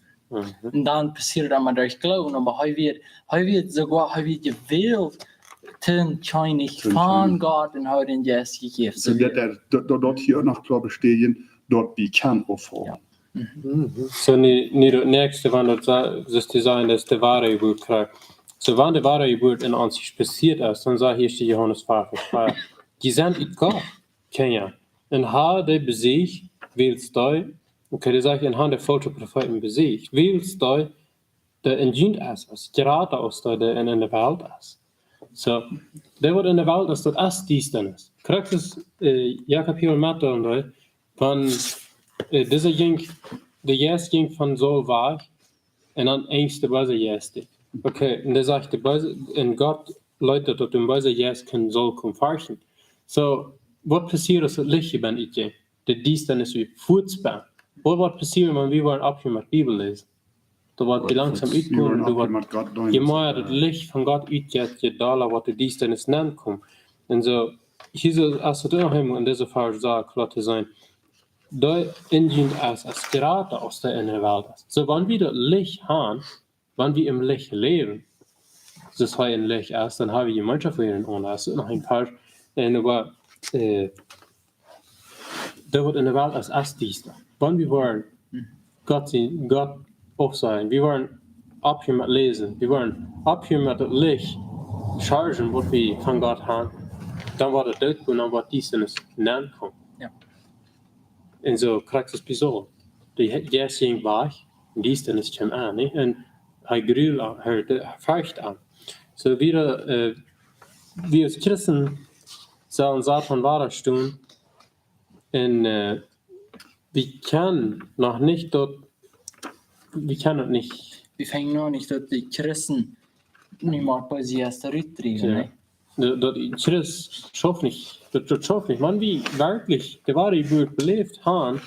Un dan passieet daut mau derch Gloowen, oba hee wort, hee wort soogoa, hee wort jewält toom Kjennich von Gott un haud dän Jeist jejäft. Soo, daut, daut, daut, daut hia noch kloa bestäjen, daut wie kjennen auffaulen. Jo. Mhm. Mhm. Soo, nu, nu daut näakjste, wan daut sa-, soo to sajen, daut es de woare Jeburt krakjt. So, wan de Wadajeburt en ons passieet es, dan sajcht hia Johanes fief, Varsch fief: "Jie sent ut Gott, Kjinja, un ha dee besiecht, wiels dee," okay, dee sajcht, "un ha de faulsche Profeeten besiecht, wiels dee, dee en junt es, es jrata aus dee, dee en, en de Welt es." So, dee waut en de Welt es, daut es Diestanis. Krakjt soo, äh, Jakob hia met aun dee, von, äh, dise jinkj, de Jeist jinkj von Saul wajch, un dan eent de beese Jeist. Okay, un dee sajcht, de beese, un Gott leet daut, daut de beese Jeist kunn Saul komen forschen. So, waut passieet aus daut Licht hia benne utjinkj? De Diestanis wia fuaz benne. Waut, waut passieet, wan wie woaren opphieren met Bibel läsen? Daut woat wie langsom utkomen, daut woat, je mea daut Licht von Gott utjeit, je dolla woat de Diestanis nenkomen. Un soo, hia soo, aus et noch eemol en dise Varsch sea kloa to seenen, dee en junt es, es jrata aus dee en de Welt es. So, wan wie daut Licht han, wan wie em Licht läwen, soo aus hee em Licht es, dan ha wie Jemeenschoft met enaunda. Daut es noch een Varsch. Un oba, äh, dee waut en de Welt es, es diesta. Wan wie woaren Gott sennen, Gott aufsajen, wie woaren opphieren met läsen, wie woaren opphieren met daut Licht chargen, waut wie von Gott han, dan woat et doot gonen, dan woat Diestanis nenkomen. Jo. Un soo krakjt soo bie Saul. De Jeist jinkj wajch, un Diestanis kjeem aun, nä? Un hee grul aun, hee, hee forcht aun. So, wie, äh, wie aus Christen sellen Soton wadastonen, un, äh, wie kjennen noch nich daut, wie kjennen daut nich. Wie fungen noch nich daut de Christen nu mol bie sikj ieescht rutdriewen, jo, nä? Daut, daut Christ schauft nich, daut, daut schauft nich. Wan wie werkjlich de Wadajeburt beläft han,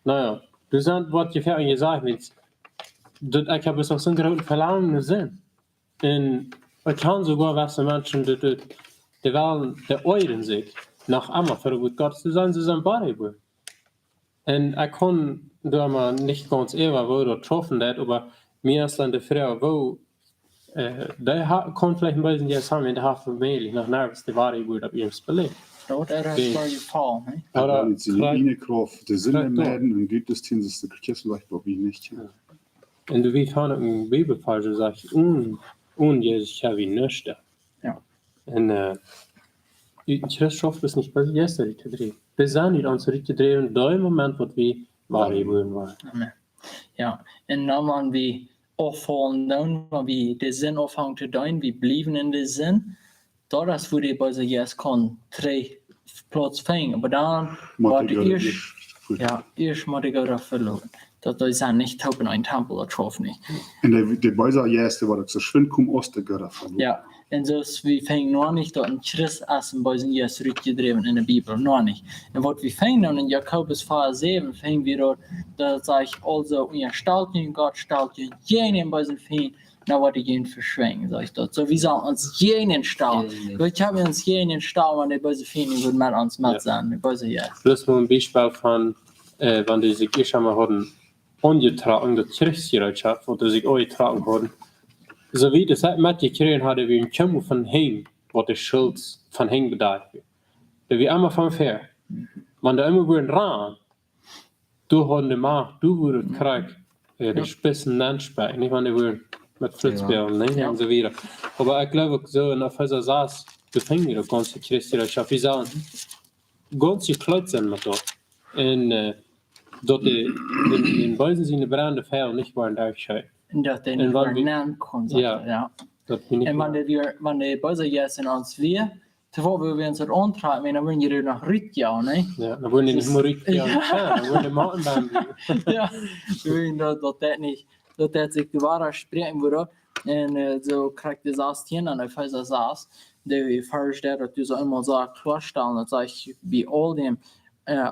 na jo, doa sent waut jie fa jesajcht, Mensch, daut, ekj hab bloos noch soon grootet Velangen no Senn. Un ekj kjan soogoa waut Menschen, daut, daut, dee wellen, dee oajren sikj noch emma fa daut Wuat Gottes to sennen, see sent wadajebuaren. Un ekj kaun doa mau nich gaunz äwa, woo daut schaufen deit, oba mie es dan de Froag, woo, äh, dee ha-, kaun veleicht een bät jesajcht haben, dee haft veleicht noch nuscht de Wadajeburt opp ieescht beläft. Daut es mau jefaulen, nä? Ooda daut es krakjt eene Krauft, de Sind krakjt doa. Meiden un dit es, dit es de Christen veleicht, waut wie nich kjennen. Jo. Un doa wie han uk een Bibelvarsch, sajcht, onen, onen Jesus ha wie nuscht. Jo. Un, äh, ut Christus es nich bie ieescht rutjedräwen. Wie sent nich aun rutjedräwen, dee Moment, waut wie wadajebuaren woaren. Amen. Jo, un dan, wan wie auffaulen, dan, wan wie de Sind aunfangen to doonen, wie bliewen en de Sind, daut es, wua de beese Jeist kaun trigj Plauz finjen. Oba dan mott de Goda ieescht, jo, ieescht mott de Goda veloten. Daut, daut es nich toop en een Tempel, daut schauft nich. Un de, de beese Jeist, dee woat uk soo schwind komen aus de Goda veloten. Jo, un soo aus wie fungen noch nich, daut een Christ aus een beesen Jeist rutjedräwen en de Bibel, noch nich. Un waut wie fungen dan en Jakobus fief säwen, fungen wie doa, daut sajcht, aulsoo, unjastalt junt Gott, stalt junt jäajen dän beesen Fient, dan woat hee junt veschwinjen, sajcht daut. Soo, wie sellen ons jäajen am stalen. Jäajen am. Wie kjennen ons jäajen am stalen, wan de beese Fient woat met ons met sennen, de beese Jeist. Bloos mau een Biespel von, äh, wan dee sikj ieescht emol hauden aunjetrocken, daut Kjrichsjereetschoft, waut dee sikj aunjetrocken hauden. Soo wie daut metjekjräajen hauden, wia een Kjemmel von hinjen, waut de Schult von hinjen bedakjt wia. Daut wia emma von ver. Wan dee emma wudden rannen, doa hauden de Macht, doa wudden krakjt, äh, de Spissen nenspikjen, nich, wan dee wudden met Flitzbären, nä, un soo wieda. Oba ekj gleew uk soo en Efeesa sas, doa fungen wie daut gaunze Kjrichsjereetschoft. Wie sellen gaunz jekjleet sennen met daut. Un, äh, daut de, dän, dän Beesen siene brennende Piel nich woaren derchscheenen. Un daut dee nich woaren nenkomen, jo. Daut wie nich woaren. Un wan de, wan de beese Jeist en ons wia, Too foaken, wan wie ons daut auntrakjen, dan woaren dee noch rutjejoacht, nä? Jo, dan woaren dee nich mea rutjejoacht. Jo. Jo, dan woaren dee mau dan. Jo, wie wellen daut, daut daut nich, daut daut sikj de Woarheit spräakjen wudd. Un, äh, soo kjricht de sastieen aun Efeesa sas, de Varsch, daut deit daut soo eemol soo kloastalen, daut sajcht, bie aul däm, äh,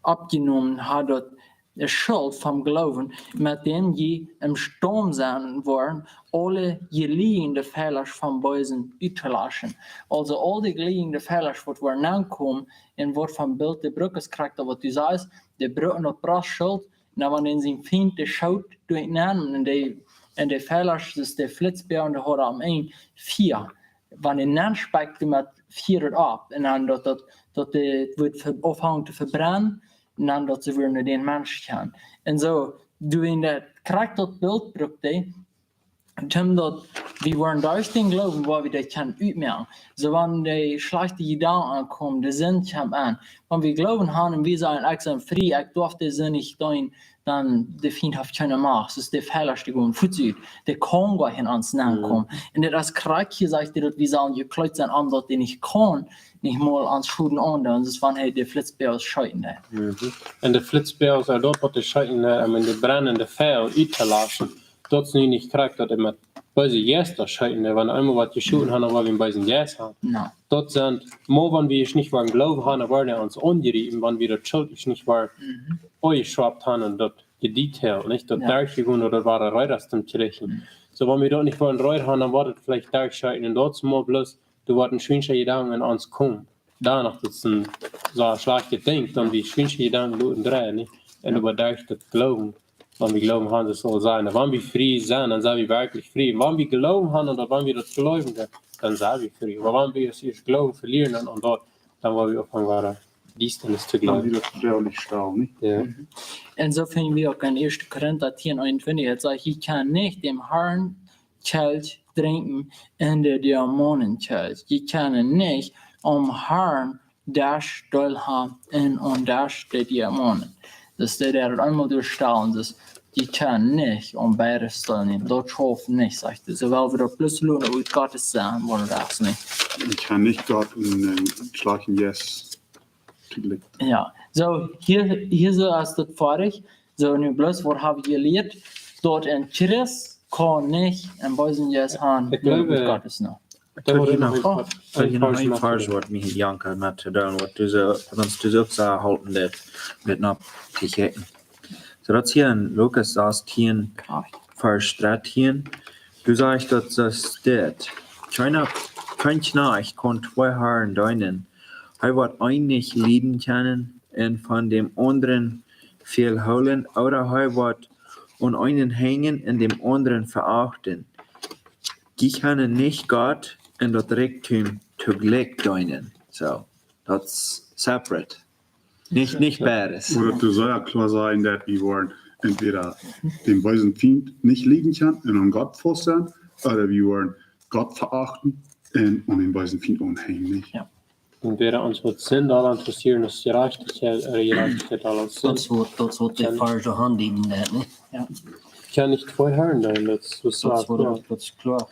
oppjenomen haft daut de Schult vom Gloowen, met däm jie emstaund sennen woaren, aule jlieejende Fieelasch vom Beesen uttolaschen. Aulsoo aul de jlieejende Fieelasch waut woaren aunkomen un waut von Bilt de Bruck es, krakjt daut waut du sajchst, de Bru-, daut Brostschult, dan wan dän sien Fient de Schoot derchnemt un de, un de Fieelasch, daut es de Flitzbäa un de Hoda om een, Fia. Wan dee nenspikjt, dan met Fia daut opp. Un dan daut, daut, daut de, woat ve-, aunfangen to vebrennen, un dan daut see wudden no dän Mensch gonen. Un soo, du en daut, krakjt daut Bilt brukt dee, Tom, daut wie woaren derch dän Gloowen, wua wie daut kjennen utmoaken. Soo wan de schlajchte Jedanken aunkomen, de Sind kjemt aun. Wan wie Gloowen haben un wie sajen, ekj sie frie, ekj darf de Sind nich doonen, dan de Fient haft kjeene Macht. Daut es de veleicht, dee gonen fuaz ut. Dee kaun goanich en ons nenkomen. Un dit es krakjt hia, sajcht hee, daut wie sellen jekjleedt sennen, om daut dee nich kaun, nich mol ons Schoden aundoonen, daut es wan hee de Flitzboages scheeten deit. Mhm. Un de Flitzboages, daut waut dee scheeten deit, om en de brennende Pfeil uttolaschen, daut es nu nich krakjt daut hee met beese Jeista scheeten deit, wan eemol waut jeschoten haft, dan woa wie en beesen Jeist haben. No. Daut sent, mau wan wie nich woaren Gloowen haben, dan woaren dee ons aunjriepen, wan wie daut Schilt nich woaren Mhm. aunjeschaupt haben un daut jedetailed, nich? Daut Jo. derchjegonen, daut woaren Reed aus tom Kjrieen. Mhm. Soo wan wie daut nich woaren Reed haben, dan woat et veleicht derchscheeten un daut es mau bloos, doa woat een schwienscha Jedanken en ons komen. Doano, daut es een soo schlajchtet Dinkj, dan wie schwienscha Jedanken loten dreien, nich? Un äwa derch daut Gloowen, wan wie Gloowen haben, daut saul sennen. Wan wie frie sent, dan sent wie werkjlich frie. Wan wie Gloowen haben, un daut, wan wie daut jleewen, dan, dan sent wie frie. Oba wan wie ons ieescht Gloowen velieren, dan, un daut, dan woa wie oppheeren, Diestanis to Dan jleewen. wie daut vejäflich stalen, nich? Jo. Un soo finjen wie uk en Ieeschte Korinta tieen eenuntwintich, daut sajcht, jie kjennen nich däm Harn Kjelch drinkjen un de Dämonen Kjelch. Jie kjennen nich aum Harn Desch deelhaben un aum Desch de Dämonen. Daut deit hee eemol derchstalen, daut jie kjennen nich aun beid Stolen nämen. Daut schauft nich, sajcht hee. Soo well wie daut bloos loten ut Gott sennen, woat daut nich. Jie kjennen nich Gott un, äh, schlajchten Jeist toojlikj. Jo, soo hia, hia soo es daut foadich. Soo nu bloos, waut hab wie jelieet? Daut een Christ kaun nich en beesen Jeist haben, Ekj jleew, ut äh, Gott sennen. Doa woat Kjeen noch noch. een poa, Kjeen een poa noch een Schmack Varsch, doa. Waut mie Janka met to doonen, waut du soo, waut ons du uk soo halpen deit, met noch to kjikjen. Soo daut hia en Lukas sastieen, Varsch dartieen, doa sajcht daut, daut steit: Kjeena, kjeen Kjnajcht kaun twee Harn deenen. Hee woat eenen nich lieden kjennen un von däm aundren väl hoolen, ooda hee woat aun eenen henjen un däm aundren veachten. Jie kjennen nich Gott un daut Rikjdom toojlikj deenen. Soo, daut es separate. Nich, nich beides. Ooda daut du soo kloa sajen, daut wie woaren entwäda dän beesen Fient nich lieden kjennen un aun Gott faust sennen, ooda wie woaren Gott veachten un aun dän beesen Fient aunhenjen, nich? Jo. Entwäda ons woat Sind doaraun interessieren, aus Jerajchtichkjeit, ooda Jerajchtichkjeit aun Sind. Daut es waut, daut es waut de Kjenn- Varsch aundieden deit, nich? Kjenn nich twee Harn deenen, daut es, daut es Daut es klar. waut, daut es kloa. Daut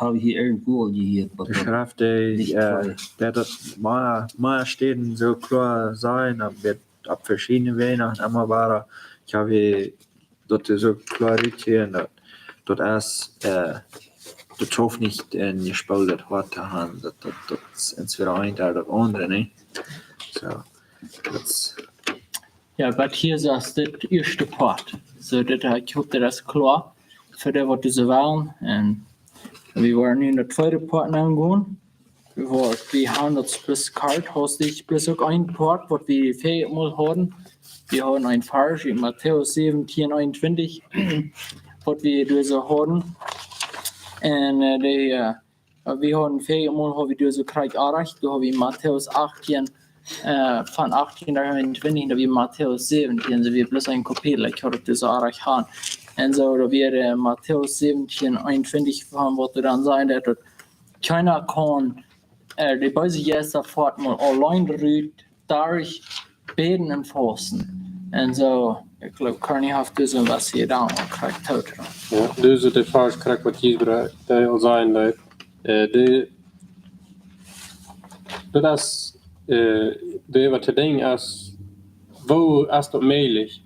hab wie hia irjentwua jelieet, oba Beschrift de, nich äh, twee. Daut, daut mea, mea Städen soo kloa sajen, daut woat opp veschiedne Wäaj noch emma wada. Ekj hab hia daut es uk kloa utjekjikjt, daut, daut es, äh, daut schauft nich en jespooltet Hoat to haben, daut, daut, daut es entwäda eent ooda daut aundre, nä? Soo, daut es Jo, oba hia es daut ieeschte Poat. Soo daut, äh, ekj hop, daut es kloa fa dee, waut dise wellen. Un wie woaren nu en daut tweede Poat aungonen. Wie woaren, wie haben daut bloos kort, hast du bloos uk een Poat, waut wie väamol hauden. Wie hauden een Varsch en Matäus säwentieen eenuntwintich, waut wie doa soo hauden. Un, äh, dee, äh, wie hauden väamol, haud wie doa soo krakjt aunjeräakjent, doa haud wie Matäus achtieen, äh, von achtieen bat eenuntwintich, dan wia Matäus säwentieen, soo wia bloos een Kapitel, ekj haud daut doa soo aunjeräakjent. Un soo, daut wia, äh, Matäus säwentieen eenuntwintich, von waut doa dan sajcht, daut, daut kjeena kaun, äh, de beese Jeista foat mol auleen rut derch bäden un fausten. Un soo, ekj jleew, Corny haft doa soo waut hia dan krakjt toodroagen. Jo, daut es de Varsch krakjt waut Jesus brukt, dee aul säd, daut, äh, dee, daut es, äh, dee waut to denkjen es, woo es daut mäajlich,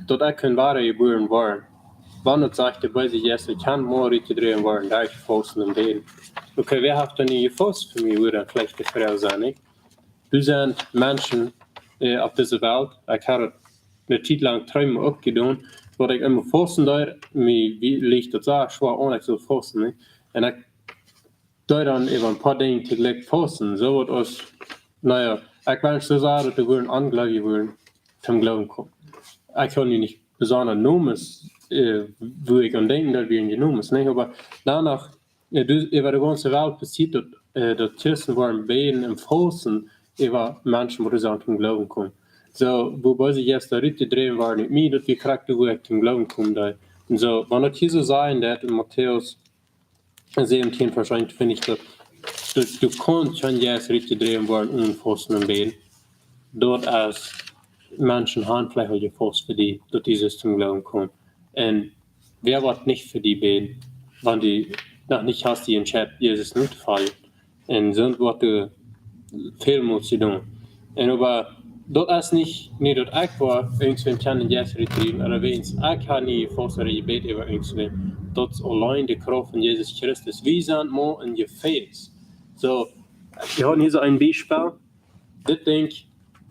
daut ekj kaun wada jebuaren woaren? Wan daut sajcht, de beese Jeist kaun mau rutjedräwen woaren derch fausten un bäden. Okay, wäa haft dan nich jefaust fa mie, wudd dan veleicht de Froag sennen, nich? Doa sent Menschen, äh, opp dise Welt, ekj hab daut eene Tiet lang tweemol uk jedonen, waut ekj emma fausten deed, mie, wia, leet daut soo schwoa aun, ekj sull fausten, nich? Un ekj deed dan äwa een poa Dinja toojlikj fausten, soo waut aus, na jo, ekj wensch soo sea, daut de Wieed aunjleewje wudden toom Gloowen komen. Ekj haud nu nich besonda Nomes, äh, wua ekj aun denkjen deed, wua de Nomes, nich? Oba doano, äh, doa, äwa de gaunze Welt passieet daut, äh, daut Christen woaren bäden un fausten äwa Menschen, waut sellen toom Gloowen komen. Soo, wua beese Jeista rutjedräwen woaren, nich mie, daut wia krakjt wua ekj toom Gloowen komen deed. Un soo, wan daut hia soo sajcht, daut en Matäus En säwentieen Varsch eenuntwintich, daut, daut du kaust kjeen Jeist rutjedräwen woaren onen Fausten un Bäden. Daut es, Menschen haben veleicht aul jefaust fa die, daut du toom Gloowen kjeemst. Un wäa woat nich fa die bäden, wan du noch nich hast die entscheiden, Jesus notofoljen? Un soont woat väl mol jedonen. Un oba daut es nich, nich daut ekj woa irjentwäm kjennen Jeist rutdräwen, ooda wäajens ekj hab nich jefaust ooda jebät äwa irjentwäm. Daut es auleen de Krauft von Jesus Christus. Wie sent mau een Jefäs. Soo, wie haben hia soo een Biespel. Dit Dinkj,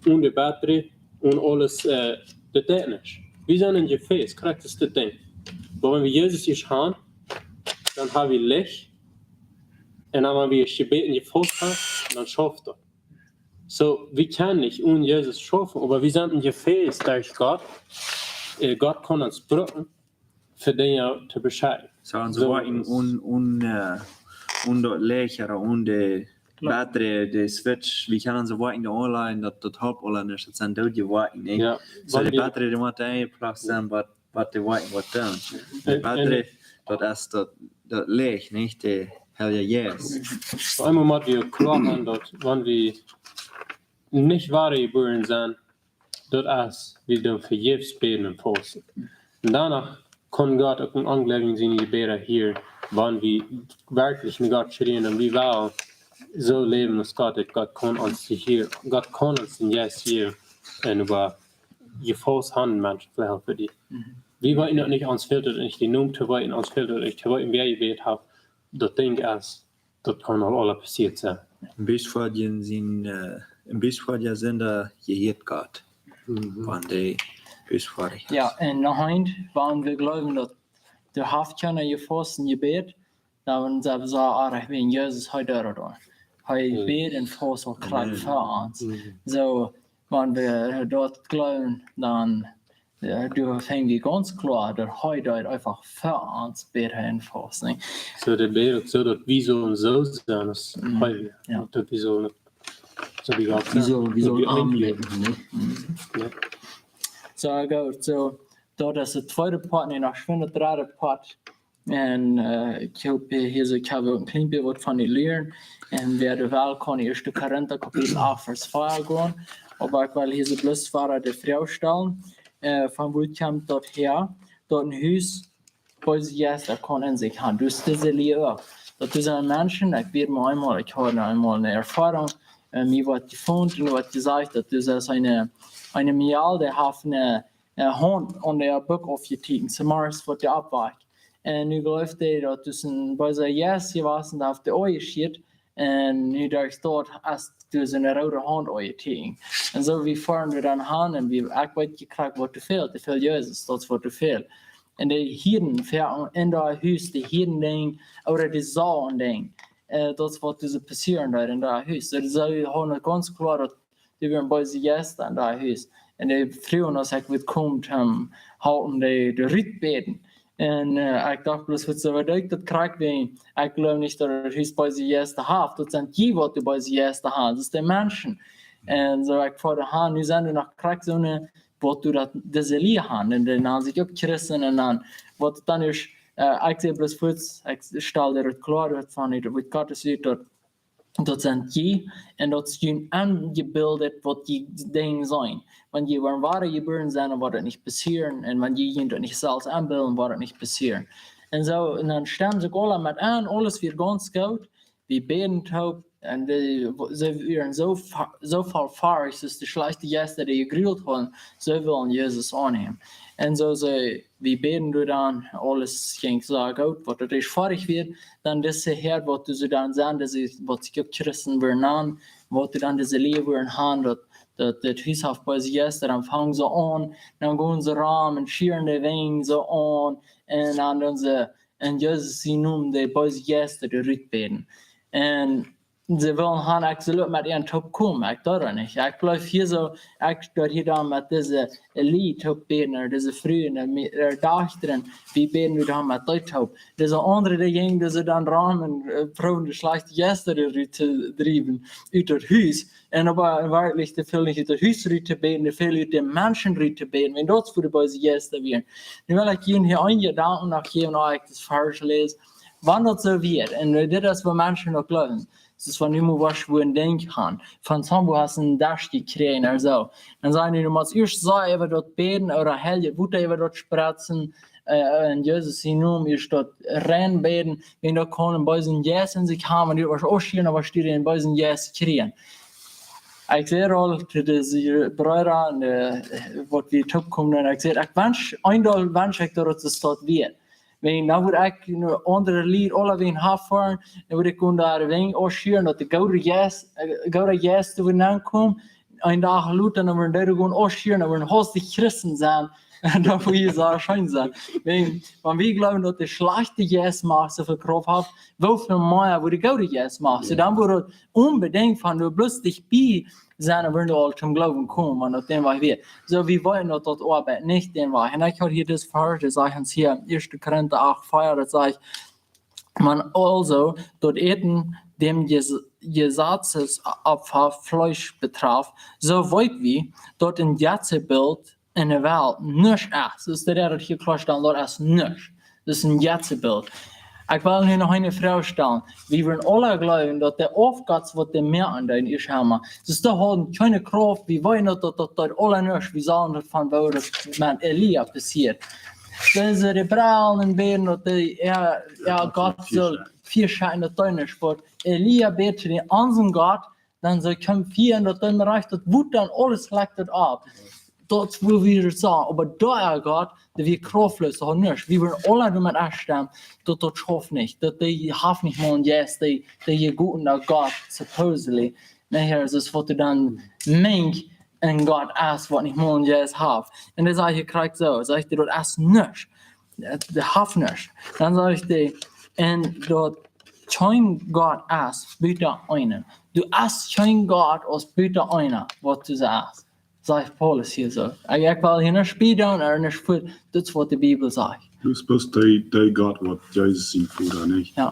onen de Batterie, onen aules, äh, daut deit nich. Wie sent een Jefäs, krakjt soo daut Dinkj. Oba wan wie Jesus ieescht haben, dan haben wie Licht. Un dan, wan wie ieescht jebät un jefaust haben, dan schauft daut. Soo, wie kjennen nich onen Jesus schaufen, oba wie sent een Jefäs derch Gott. Äh, Gott kaun ons brucken, fa Dinja to beschekjen. Soo, un soo, soo woat een es un, un, äh, un daut Licht, un de Kloa. Batterie, de Switch, wie kjennen soo woat een de online, daut, daut halpt aul nich, daut sent doodje Woakjen, nä? Jo, soo, wan de wie Batterie, dee mott eenjeplucht sennen, waut, waut de Woakjen woat doonen. De, un, un Batterie, daut es daut, daut Licht, nich? De Heilje Jeist. Opp eemol mott wie kloa haben, daut wan wie nich wadajebuaren sent, daut es, wie doonen vejäfs bäden un fausten. Un doano kaun Gott uk een Onjleewja siene Jebäda hieren, wan wie werkjlich no Gott schrieen un wie wellen soo läwen aus Gott, daut Gott kaun ons hieren, Gott kaun ons een Jeist jäwen. Un oba jefaust haben Menschen veleicht fa die. Mhm. Wie weeten daut nich, ons fält daut nich, dee Nomen to weeten, ons fält daut nich to weeten, wäa jebät haft. Daut Dinkj es, daut kaun aul, aul passieet sennen. Een Bussfoara sien, äh, een Bussfoara sien, äh, jehieet Gott. Mhm. Wan de Bussfoara es. Jo, un noch eent, wan wie gloowen daut doa haft kjeena jefaust un jebät, dan sent wie soo oajch wäajen Jesus, hee deed daut aul. Hee, mhm, bäd un faust aul krakjt, amen, fa ons. Mhm. Soo, wan wie daut gloowen, dan jo, doa funk ekj gaunz kloa, daut hee deed eefach fa ons bäd un faust, nä? Soo, dee bäd uk soo, daut wie sellen soo sennen aus, mhm, hee, jo, daut wie sellen soo aus Gott, wie sellen, wie sellen am läwen, nä? Mhm. Jo. Soo, goot, soo, daut es de tweede Poat, un dan schwind de dredde Poat. Un, äh, ekj hop hia, hia soo, ekj hab een kjlien bät waut von die lieren. Un wäa well, kaun ieescht Korinta Kapitel acht, Varsch vea gonen. Oba ekj well hia soo bloos wada de Froag stalen, äh, von wua kjemt daut häa, daut een Hus beese Jeista kaun en sikj haben? Daut es dise Lia uk. Daut doa sent Menschen, ekj wia mau eemol, ekj haud eemol eene Erfoarunk, äh, mie wort jefont un wort jesajcht, daut doa es eene, eene Mejal, dee haft eene, äh, Haunt aun de Buck aufjeteekjent, zemorjes woat dee oppjewakjt. Un nu jleeft dee, daut es een beesa Jeist jewast, dee haft dee aunjeschieet. Un nu derch daut es doa soone roode Haunt aunjeteekjent. Un soo, wie foaren doa dan han un wie, ekj weet nich krakjt waut doa fält, doa fält Jesus, daut es waut doa fält. Un dee hieren ver-, en daut Hus, dee hieren Dinja, ooda dee sagen Dinja, äh, daut es waut doa passieren deed en daut Hus. Soo, see hauden gaunz kloa daut doa wieren beese Jeista en daut Hus. Un dee fruagen aus ekj wudd komen, ähm, halpen dee, dee rutbäden. Un, äh, ekj docht bloos, waut soo, waut ekj daut krakjt wia, ekj gloow nich daut daut Hus beese Jeista haft. Daut sent dee, waut doa beese Jeista haben. Daut sent de Menschen. Un soo, ekj foa han, nu sent doa noch krakjt soone, waut doa daut, dise Lia haben. Un dee nanen sikj uk Christen. Un dan, waut dan es, äh, ekj säd bloos fuaz, ekj stal daut kloa, daut von, daut waut Gott es, daut daut sent dee, un daut es jun enjebildet, waut dee Dinja sent. Wan dee woaren wada jebuaren sent, dan woat daut nich passieren. Un wan dee junt daut nich selfst enbilden, woat daut nich passieren. Un soo, un dan stemmen see aula met en, aules wia gaunz goot. Wie bäden toop, un dee, see wieren soo fa-, soo voll Forcht, daut de schlajchte Jeista, dee jegrult hauden, see wullen Jesus aunnämen. Un soo see, wie bäden doa dan, aules jinkj soo goot, waut daut es foadich wia, dan dise Häad, waut doa dan sent, dise, waut sikj uk Christen wudden nanen, waut doa dan dise Lia wudden haben, daut, daut, daut Hus haft beese Jeista, dan fangen see aun, dan gonen see rom un schieren de Wenj soo aun, un dan doonen see en Jesus sienen Nomen de beese Jeista doa rutbäden. Un see wullen han, ekj sull uk met an toop komen. Ekj deed daut nich. Ekj bleef hia soo, ekj deed hia dan met dise Lia toop bäden, ooda dise Frues, ooda mi-, ooda Dochta, wie bäden wie dan met dee toop. Dise aundre, dee jinjen dise dan rom un, äh, proowden de schlajchte Jeista doa rut to driewen, ut daut Hus. Un oba werkjlich, dee fält nich ut daut Hus rut to bäden, dee fält ut de Menschen rut to bäden, wiels daut fa de beese Jeista wia. Nu well ekj junt hia een Jedanken noch jäwen, aus ekj daut Varsch läs. Wan daut soo wia, un dit es waut Menschen uk jleewen. Daut es von nu mol waut wie een Dinkj haben. Von Sambo hast een Dasch jekjräajen ooda soo. Dan sajen dee, du motst ieescht sajen, äwa daut bäden ooda heiljet Wota äwa daut spretzen, äh, en Jesus sien Nomen, ieescht daut rein bäden, wan daut kaun een beesen Jeist en sikj haben, un du woascht ausschieren, dan woascht du dän beesen Jeist kjrieen. Ekj säd aul to dise Breeda, äh, waut wie toopkomen, un ekj säd, ekj wensch, eenjemol wensch ekj daut et soo wia. Wan, dan wudd ekj een aundret Lied aula wan haben, dan wudd ekj gonen doa wan ausschieren, daut de goode Jeist, äh, goode Jeist wudd aunkomen, een Dach lota, dan wudden dee gonen ausschieren, dan wudden haustich Christen sennen, un daut wudd soo scheen sennen. Wan, wan wie jleewen, daut de schlajchte Jeist Macht soo väl Krauft haft, woo väl mea wudd de goode Jeist Macht? Soo, dan wudd et onbedinjt von doa bloos dicht bie sennen, wudden dee aul toom Gloowen komen, wan daut dän Wajch wia. Soo, wie weeten, daut daut oabeit nich dän Wajch. Un ekj haud hia dit Varsch, daut sajcht ons hia, ieeschte Korinta acht, vea, daut sajcht, wan aulsoo daut Äten däm Jes-, Jesazes Opfa Fleesch betraft, soo weet wie, daut een Jetzebilt en de Welt nuscht es. Daut es de Räd, daut hia kloa steit, daut es nuscht. Daut es een Jetzebilt. Ekj well nu noch eene Froag stalen. Wie wudden aula jleewen, daut de Aufgods, waut de Mäa aun dän Isch haben, daut de hauden kjeene Krauft, wie weeten, daut, daut, daut, daut aula nuscht, wie sajen daut von woo daut met Elia passieet. Dise, de Brellen un bäden, daut de, jo, jo, Gott saul Fia schekjen, daut dee nuscht woat. Elia bäd to dän aundren Gott, dan soo kjeem Fia un daut dee rajcht daut Wota un aules lekjt daut auf. Daut wudd wie sajen, oba doa, Gott, dee wia krauftloos, daut haud nuscht. Wie wudden aula doamet enstemmen, daut daut schauft nich, daut dee haft nich mol een Jeist, dee, dee jegoten no Gott, supposedly. Nä, hia es waut dee dan meent, een Gott es, waut nich mol een Jeist haft. Un dan sajcht hee krakjt soo, sajcht hee, daut es nuscht. Daut, daut haft nuscht. Dan sajcht hee, un daut kjeen Gott es, buta eenen. Doa es kjeen Gott aus buta eena, waut du sajchst. Sajcht Paulus hia soo. Ekj, ekj well hia nich spielen, oba nich fa, daut es waut de Bibel sajcht. Daut es bloos dee, dee Gott, waut Jesus sien Voda, nich? Jo.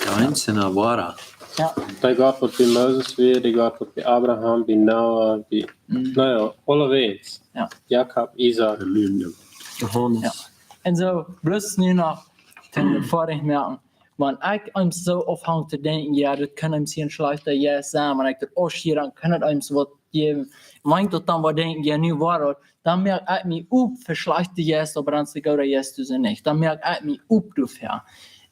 De eensje woare. Jo. Dee Gott, waut bie Moses wia, dee Gott, waut bie Abraham, bie Noah, bie, mhm, na jo, aulawäajen. Jo. Jakob, Isaak. Dee läwen jo. Johanes. Jo. Un soo, bloos nu noch, toom daut foadich moaken. Wan ekj eemol soo aunfang to denkjen, jo, daut kaun eemol een schlajchta Jeist sennen, wan ekj daut ausschieren kaun, daut eemol waut jäwen. Wan ekj daut dan waut denkj, jo, nu woat daut, dan moak ekj mie op fa schlajchte Jeista, oba dan es de goode Jeist doa nich. Dan moak ekj mie op doafäa.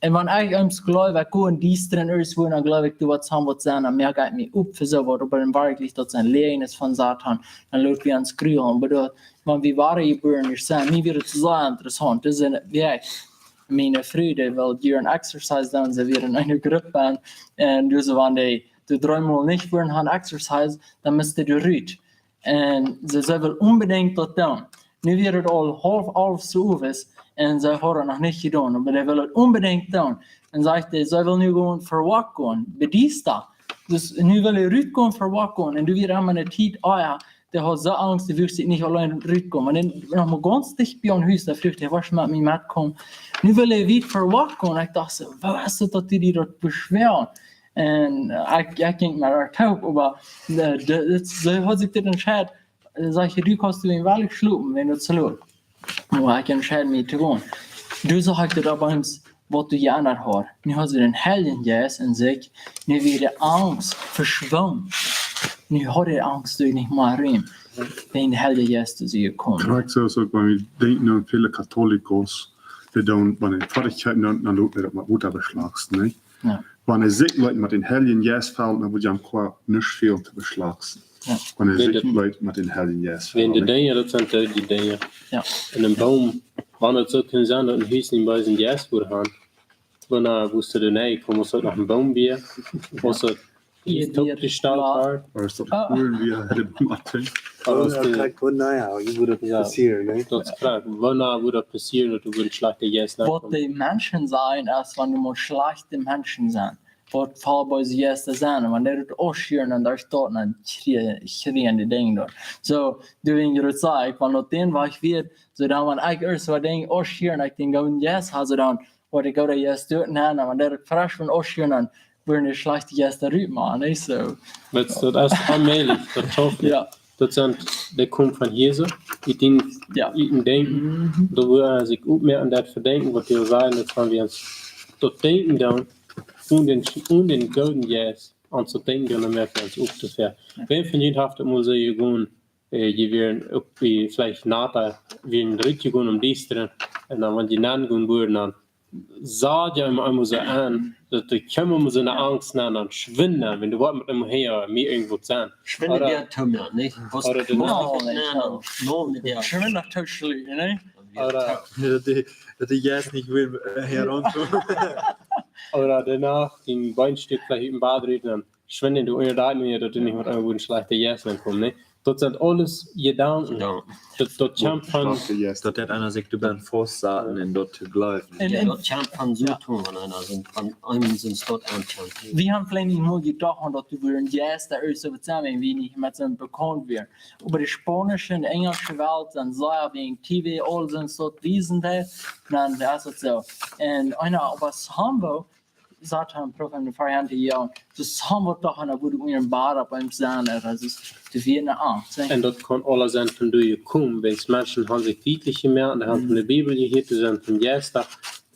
Un wan ekj eemol jleew, ekj go en diestren Uat, wua dan jleew ekj, doa woat soo waut sennen, dan moak ekj mie op fa soo waut, oba en Werkjlichkjeit daut sent Läajes von Soton, dan lot wie ons grulen. Oba daut, wan wie wadajebuaren sent, mie wia daut soo interessaunt, daut es een Wajch. Miene Fru, dee well jieren Exercise doonen, see wia en eene Grupp aun, un dise, wan dee, dee dreemol nich wudden gonen Exercise, dan must dee rut. Un see, see well onbedinjt daut doonen. Nu wia et aul haulf alf soo owes un see haud et noch nich jedonen, oba dee well et onbedinjt doonen. Un sajcht dee, see well nu gonen fa walk gonen, bie dee Städ. Dus nu well see rutgonen fa walk gonen. Un doa wia emma eene Tiet, ah jo, dee haud soo Angst, dee wull sikj nich auleen rutgonen. Un dan noch mau gaunz dicht bie ons Hus, doa fruach dee, woascht met mie metkomen? Nu well see wiet fa walk gonen. Ekj docht soo, woo es et, daut dee, dee daut beschwoaren? Un, äh, ekj, ekj jinkj met äa toop, oba, äh, dee, dee, see haud sikj dit entscheiden. Äh, sajcht see, du kaust doa en Wajch schlopen, wan daut soo lot. Oba ekj entscheid mie to gonen. Doa sach ekj daut opp eemol, waut doa jeändert haud. Nu haud see dän Heiljen Jeist en sikj, nu wia de Angst veschwommen. Nu haud dee Angst doa nich mea Rum, wan de Heilje Jeist doa jekomen. Krakjt soo es uk, wan wie denkjen aun väle Katholikos, dee doonen, wan dee foadich sent, dan, dan loten see daut met Wota beschlaksen, nä? Jo. Wan see sikj leeten met dän Heiljen Jeist fellen, dan woat an kjeen nuscht väl to beschlaksen. Jo. Wan see sikj leeten met dän Heiljen Jeist fellen, nä? Wan de Dinja, daut sent dee, dee Dinja. Jo. En een Boom, wan et soo kunn sennen, daut een Hus nich bie een Jeist wudd gonen. Wan, äh, wua es dee nich jekomen, es daut noch een Boom wia? Wua es daut Hus toopjestalt wort? Ooda es daut een Kuren wia, de Boom? Ooda es daut, krakjt, wua, na jo, woo wudd daut passieren, nä? Daut es krakjt. Wua wudd daut passieren, daut doa een schlajchta Jeist nenkomen? Waut de Menschen sajen, es, wan doa mau schlajchte Menschen sent, waut voll beese Jeista sent, un wan dee daut ausschieren, dan doa steit een kjrie-, kjrieen dee Dinja doa. Soo, doa wan ekj daut saj, wan daut dän Wajch wia, soo dan, wan ekj ieescht waut denkj, ausschieren, ekj denkj, goot, yes, aulsoo dan, waut ekj goot, yes, doa, nä, nä, wan dee daut fresch von ausschieren, dan wudden dee schlajchte Jeista rutmoaken, nich soo? Daut, daut es onmäajlich, daut schauft nich. Jo. Daut sent, dee komen von hia soo, ut dän, jo, ut dän Denkjen, mhm, doa wua see sikj oppmoaken, daut Vedenkjen, waut dee sajen, daut wan wie ons daut denkjen doonen, un dän, un dän gooden Jeist, ons daut denkjen doonen, dan moakjen wie ons uk tofräd. Wäa von junt haft daut mol soo jegonen, äh, dee wieren uk bie veleicht nata, wieren rutjegonen em Diestren, un dan, wan dee nenn gonen wudden, dan sach ekj eemol, eemol soo aun, daut ekj kjeem eemol soo ne Angst nenn, dan schwind, wan du waut met eemol häa, mie irjentwaut sennen. Schwind, oda, dee toom, jo, nich? Waut, oda de, waut, no, nich, no, no, no, nich, jo. Schwind no too schluten, nä? Oda, daut dee, daut dee Jeist nich wia, äh, häa raunkomen. Oda doano, dee Been stekjt veleicht ut däm Bad rut, dan schwind, du unjadakjst nu, daut du nich met eemol een schlajchta Jeist nenn kjemt, nä? Daut sent aules Jedanken. Jo. Daut, daut kjemt von, schlajchta Jeist. Daut deit eena sikj doabie faustsaten un daut to jleewen. Un, jo, un daut kjemt von, jo, Soton, wan eena soo, wan eena soo daut aunkjemt. Wie haben veleicht nich mol jedocht, daut du wudden Jeist doa irjent soo waut sennen, wan wie nich met an bekaunt wieren. Äwa de spaunische un enjelsche Welt, dan saj wie en T V, aul sent daut Wiesen doa, dan es daut soo. Un eena, oba Sambo, Satan proowt am de Variante, jo, daut Sambo doch aun, daut wudd unja een Bad opp am sennen, daut es, daut wia ne Angst, nä? Un daut kaun aules sennen von doa jekomen, wiels Menschen haben sikj dietlich jemoakt, dee haben von de Bibel jehieet, dee sent von Jeista.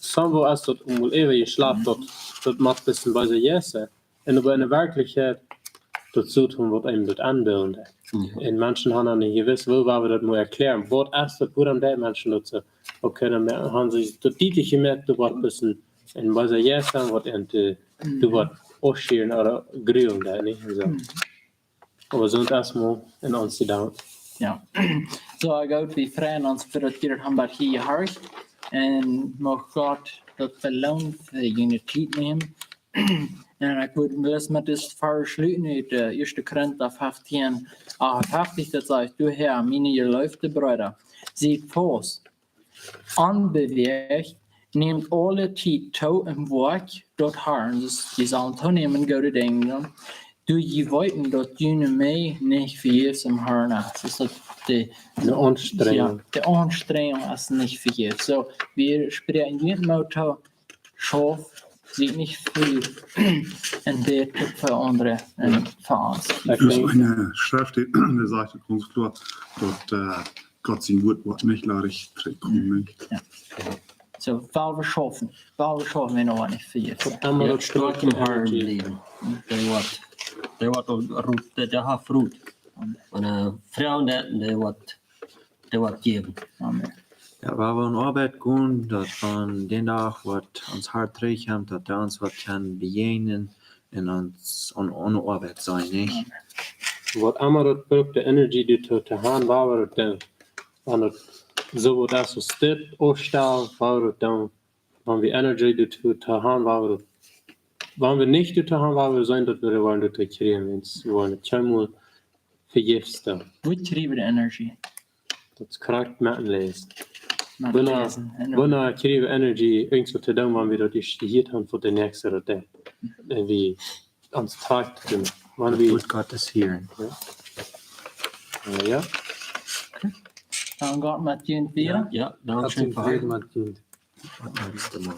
Sambo es daut eemol äwa jeschlapen, daut, daut moakt bloos een bösa Jeist sennen. Un oba en de Werkjlichkjeit, daut Soton waut eenem daut enbilden deit. Jo. Un Menschen haben dan nich jewist, woo woa wie daut mol erkjläaren. Waut es daut, wuarom dee Menschen daut soo? Okay, dan haben see daut dietlich jemoakt, daut woat bloos een, een bösa Jeist sennen, waut an de, daut woat ausschieren oda grulen deit, nich? Soo. Oba soo es mol en ons Jedanken. Jo. Soo, goot, wie freien ons fa daut jie haben waut hia jehorcht. Un mucht Gott daut beloonen fa june Tiet nämen. Un ekj wudd bloos met dit Varsch schluten ut, äh, Ieeschte Korinta feftieen, acht un fefftich, daut sajcht: Doahäa, miene jeleefde Breeda, siet faust, onbewäacht, nämt aule Tiet too em Woakj daut Harn. Daut jie sellen toonämen goode Dinja, doa jie weeten, daut june Meed nich vejäfs em Harn es. Daut es de, de Aunstrenjunk. Jo, de Aunstrenjunk es nich vejäfs. Soo, wie spräakjen junt Moot too, schauft, siet nich ful, un deit fa aundre un fa ons. Ekj denkj, doa es eene Schreft, dee, dee sajcht gaunz kloa, daut, äh, Gott sien Wuat woat nich ladich trigjkomen, nä? Jo. Soo, well wie schaufen, well wie schaufen, wan wie nich vejäfs. Jo, stoakj em Harn bliewen. Dee woat, dee woat uk rut, dee, dee haft rut. Un, äh, Fru, dee, dee woat, dee woat jäwen. Amen. Jo, wan wie aun Oabeit gonen, daut wan dän Dach waut ons Hart trigjkjemt, daut dee ons waut kaun bejäajnen un ons aun, aun Oabeit sennen, nich? Waut emma daut brukt, de Energie doatoo to haben, woa wie daut doonen. Wan daut soo waut es aus dit, aufstalen, woa wie daut doonen. Wan wie Energie doatoo to haben, woa wie daut, wan wie nich doatoo haben, woa wie sennen, daut wie woaren doatoo kjrieen, wiels wie woaren daut kjeenmol vejäfs doonen. Woo kjrie wie de Energie? Daut es krakjt met läsen. Met läsen, jo. Wanea kjrie wie Energie, irjentwaut to doonen, wan wie daut ieescht jehieet haben, waut de Näakjste daut deit? Un wie ons trakjt, wan wie, Wort Gottes hieren. Jo. Jo, jo. Okay. Dan Gott met junt wieda. Jo, jo, dankscheen. Gott sien Fräd met junt. Bat näakjstet Mol.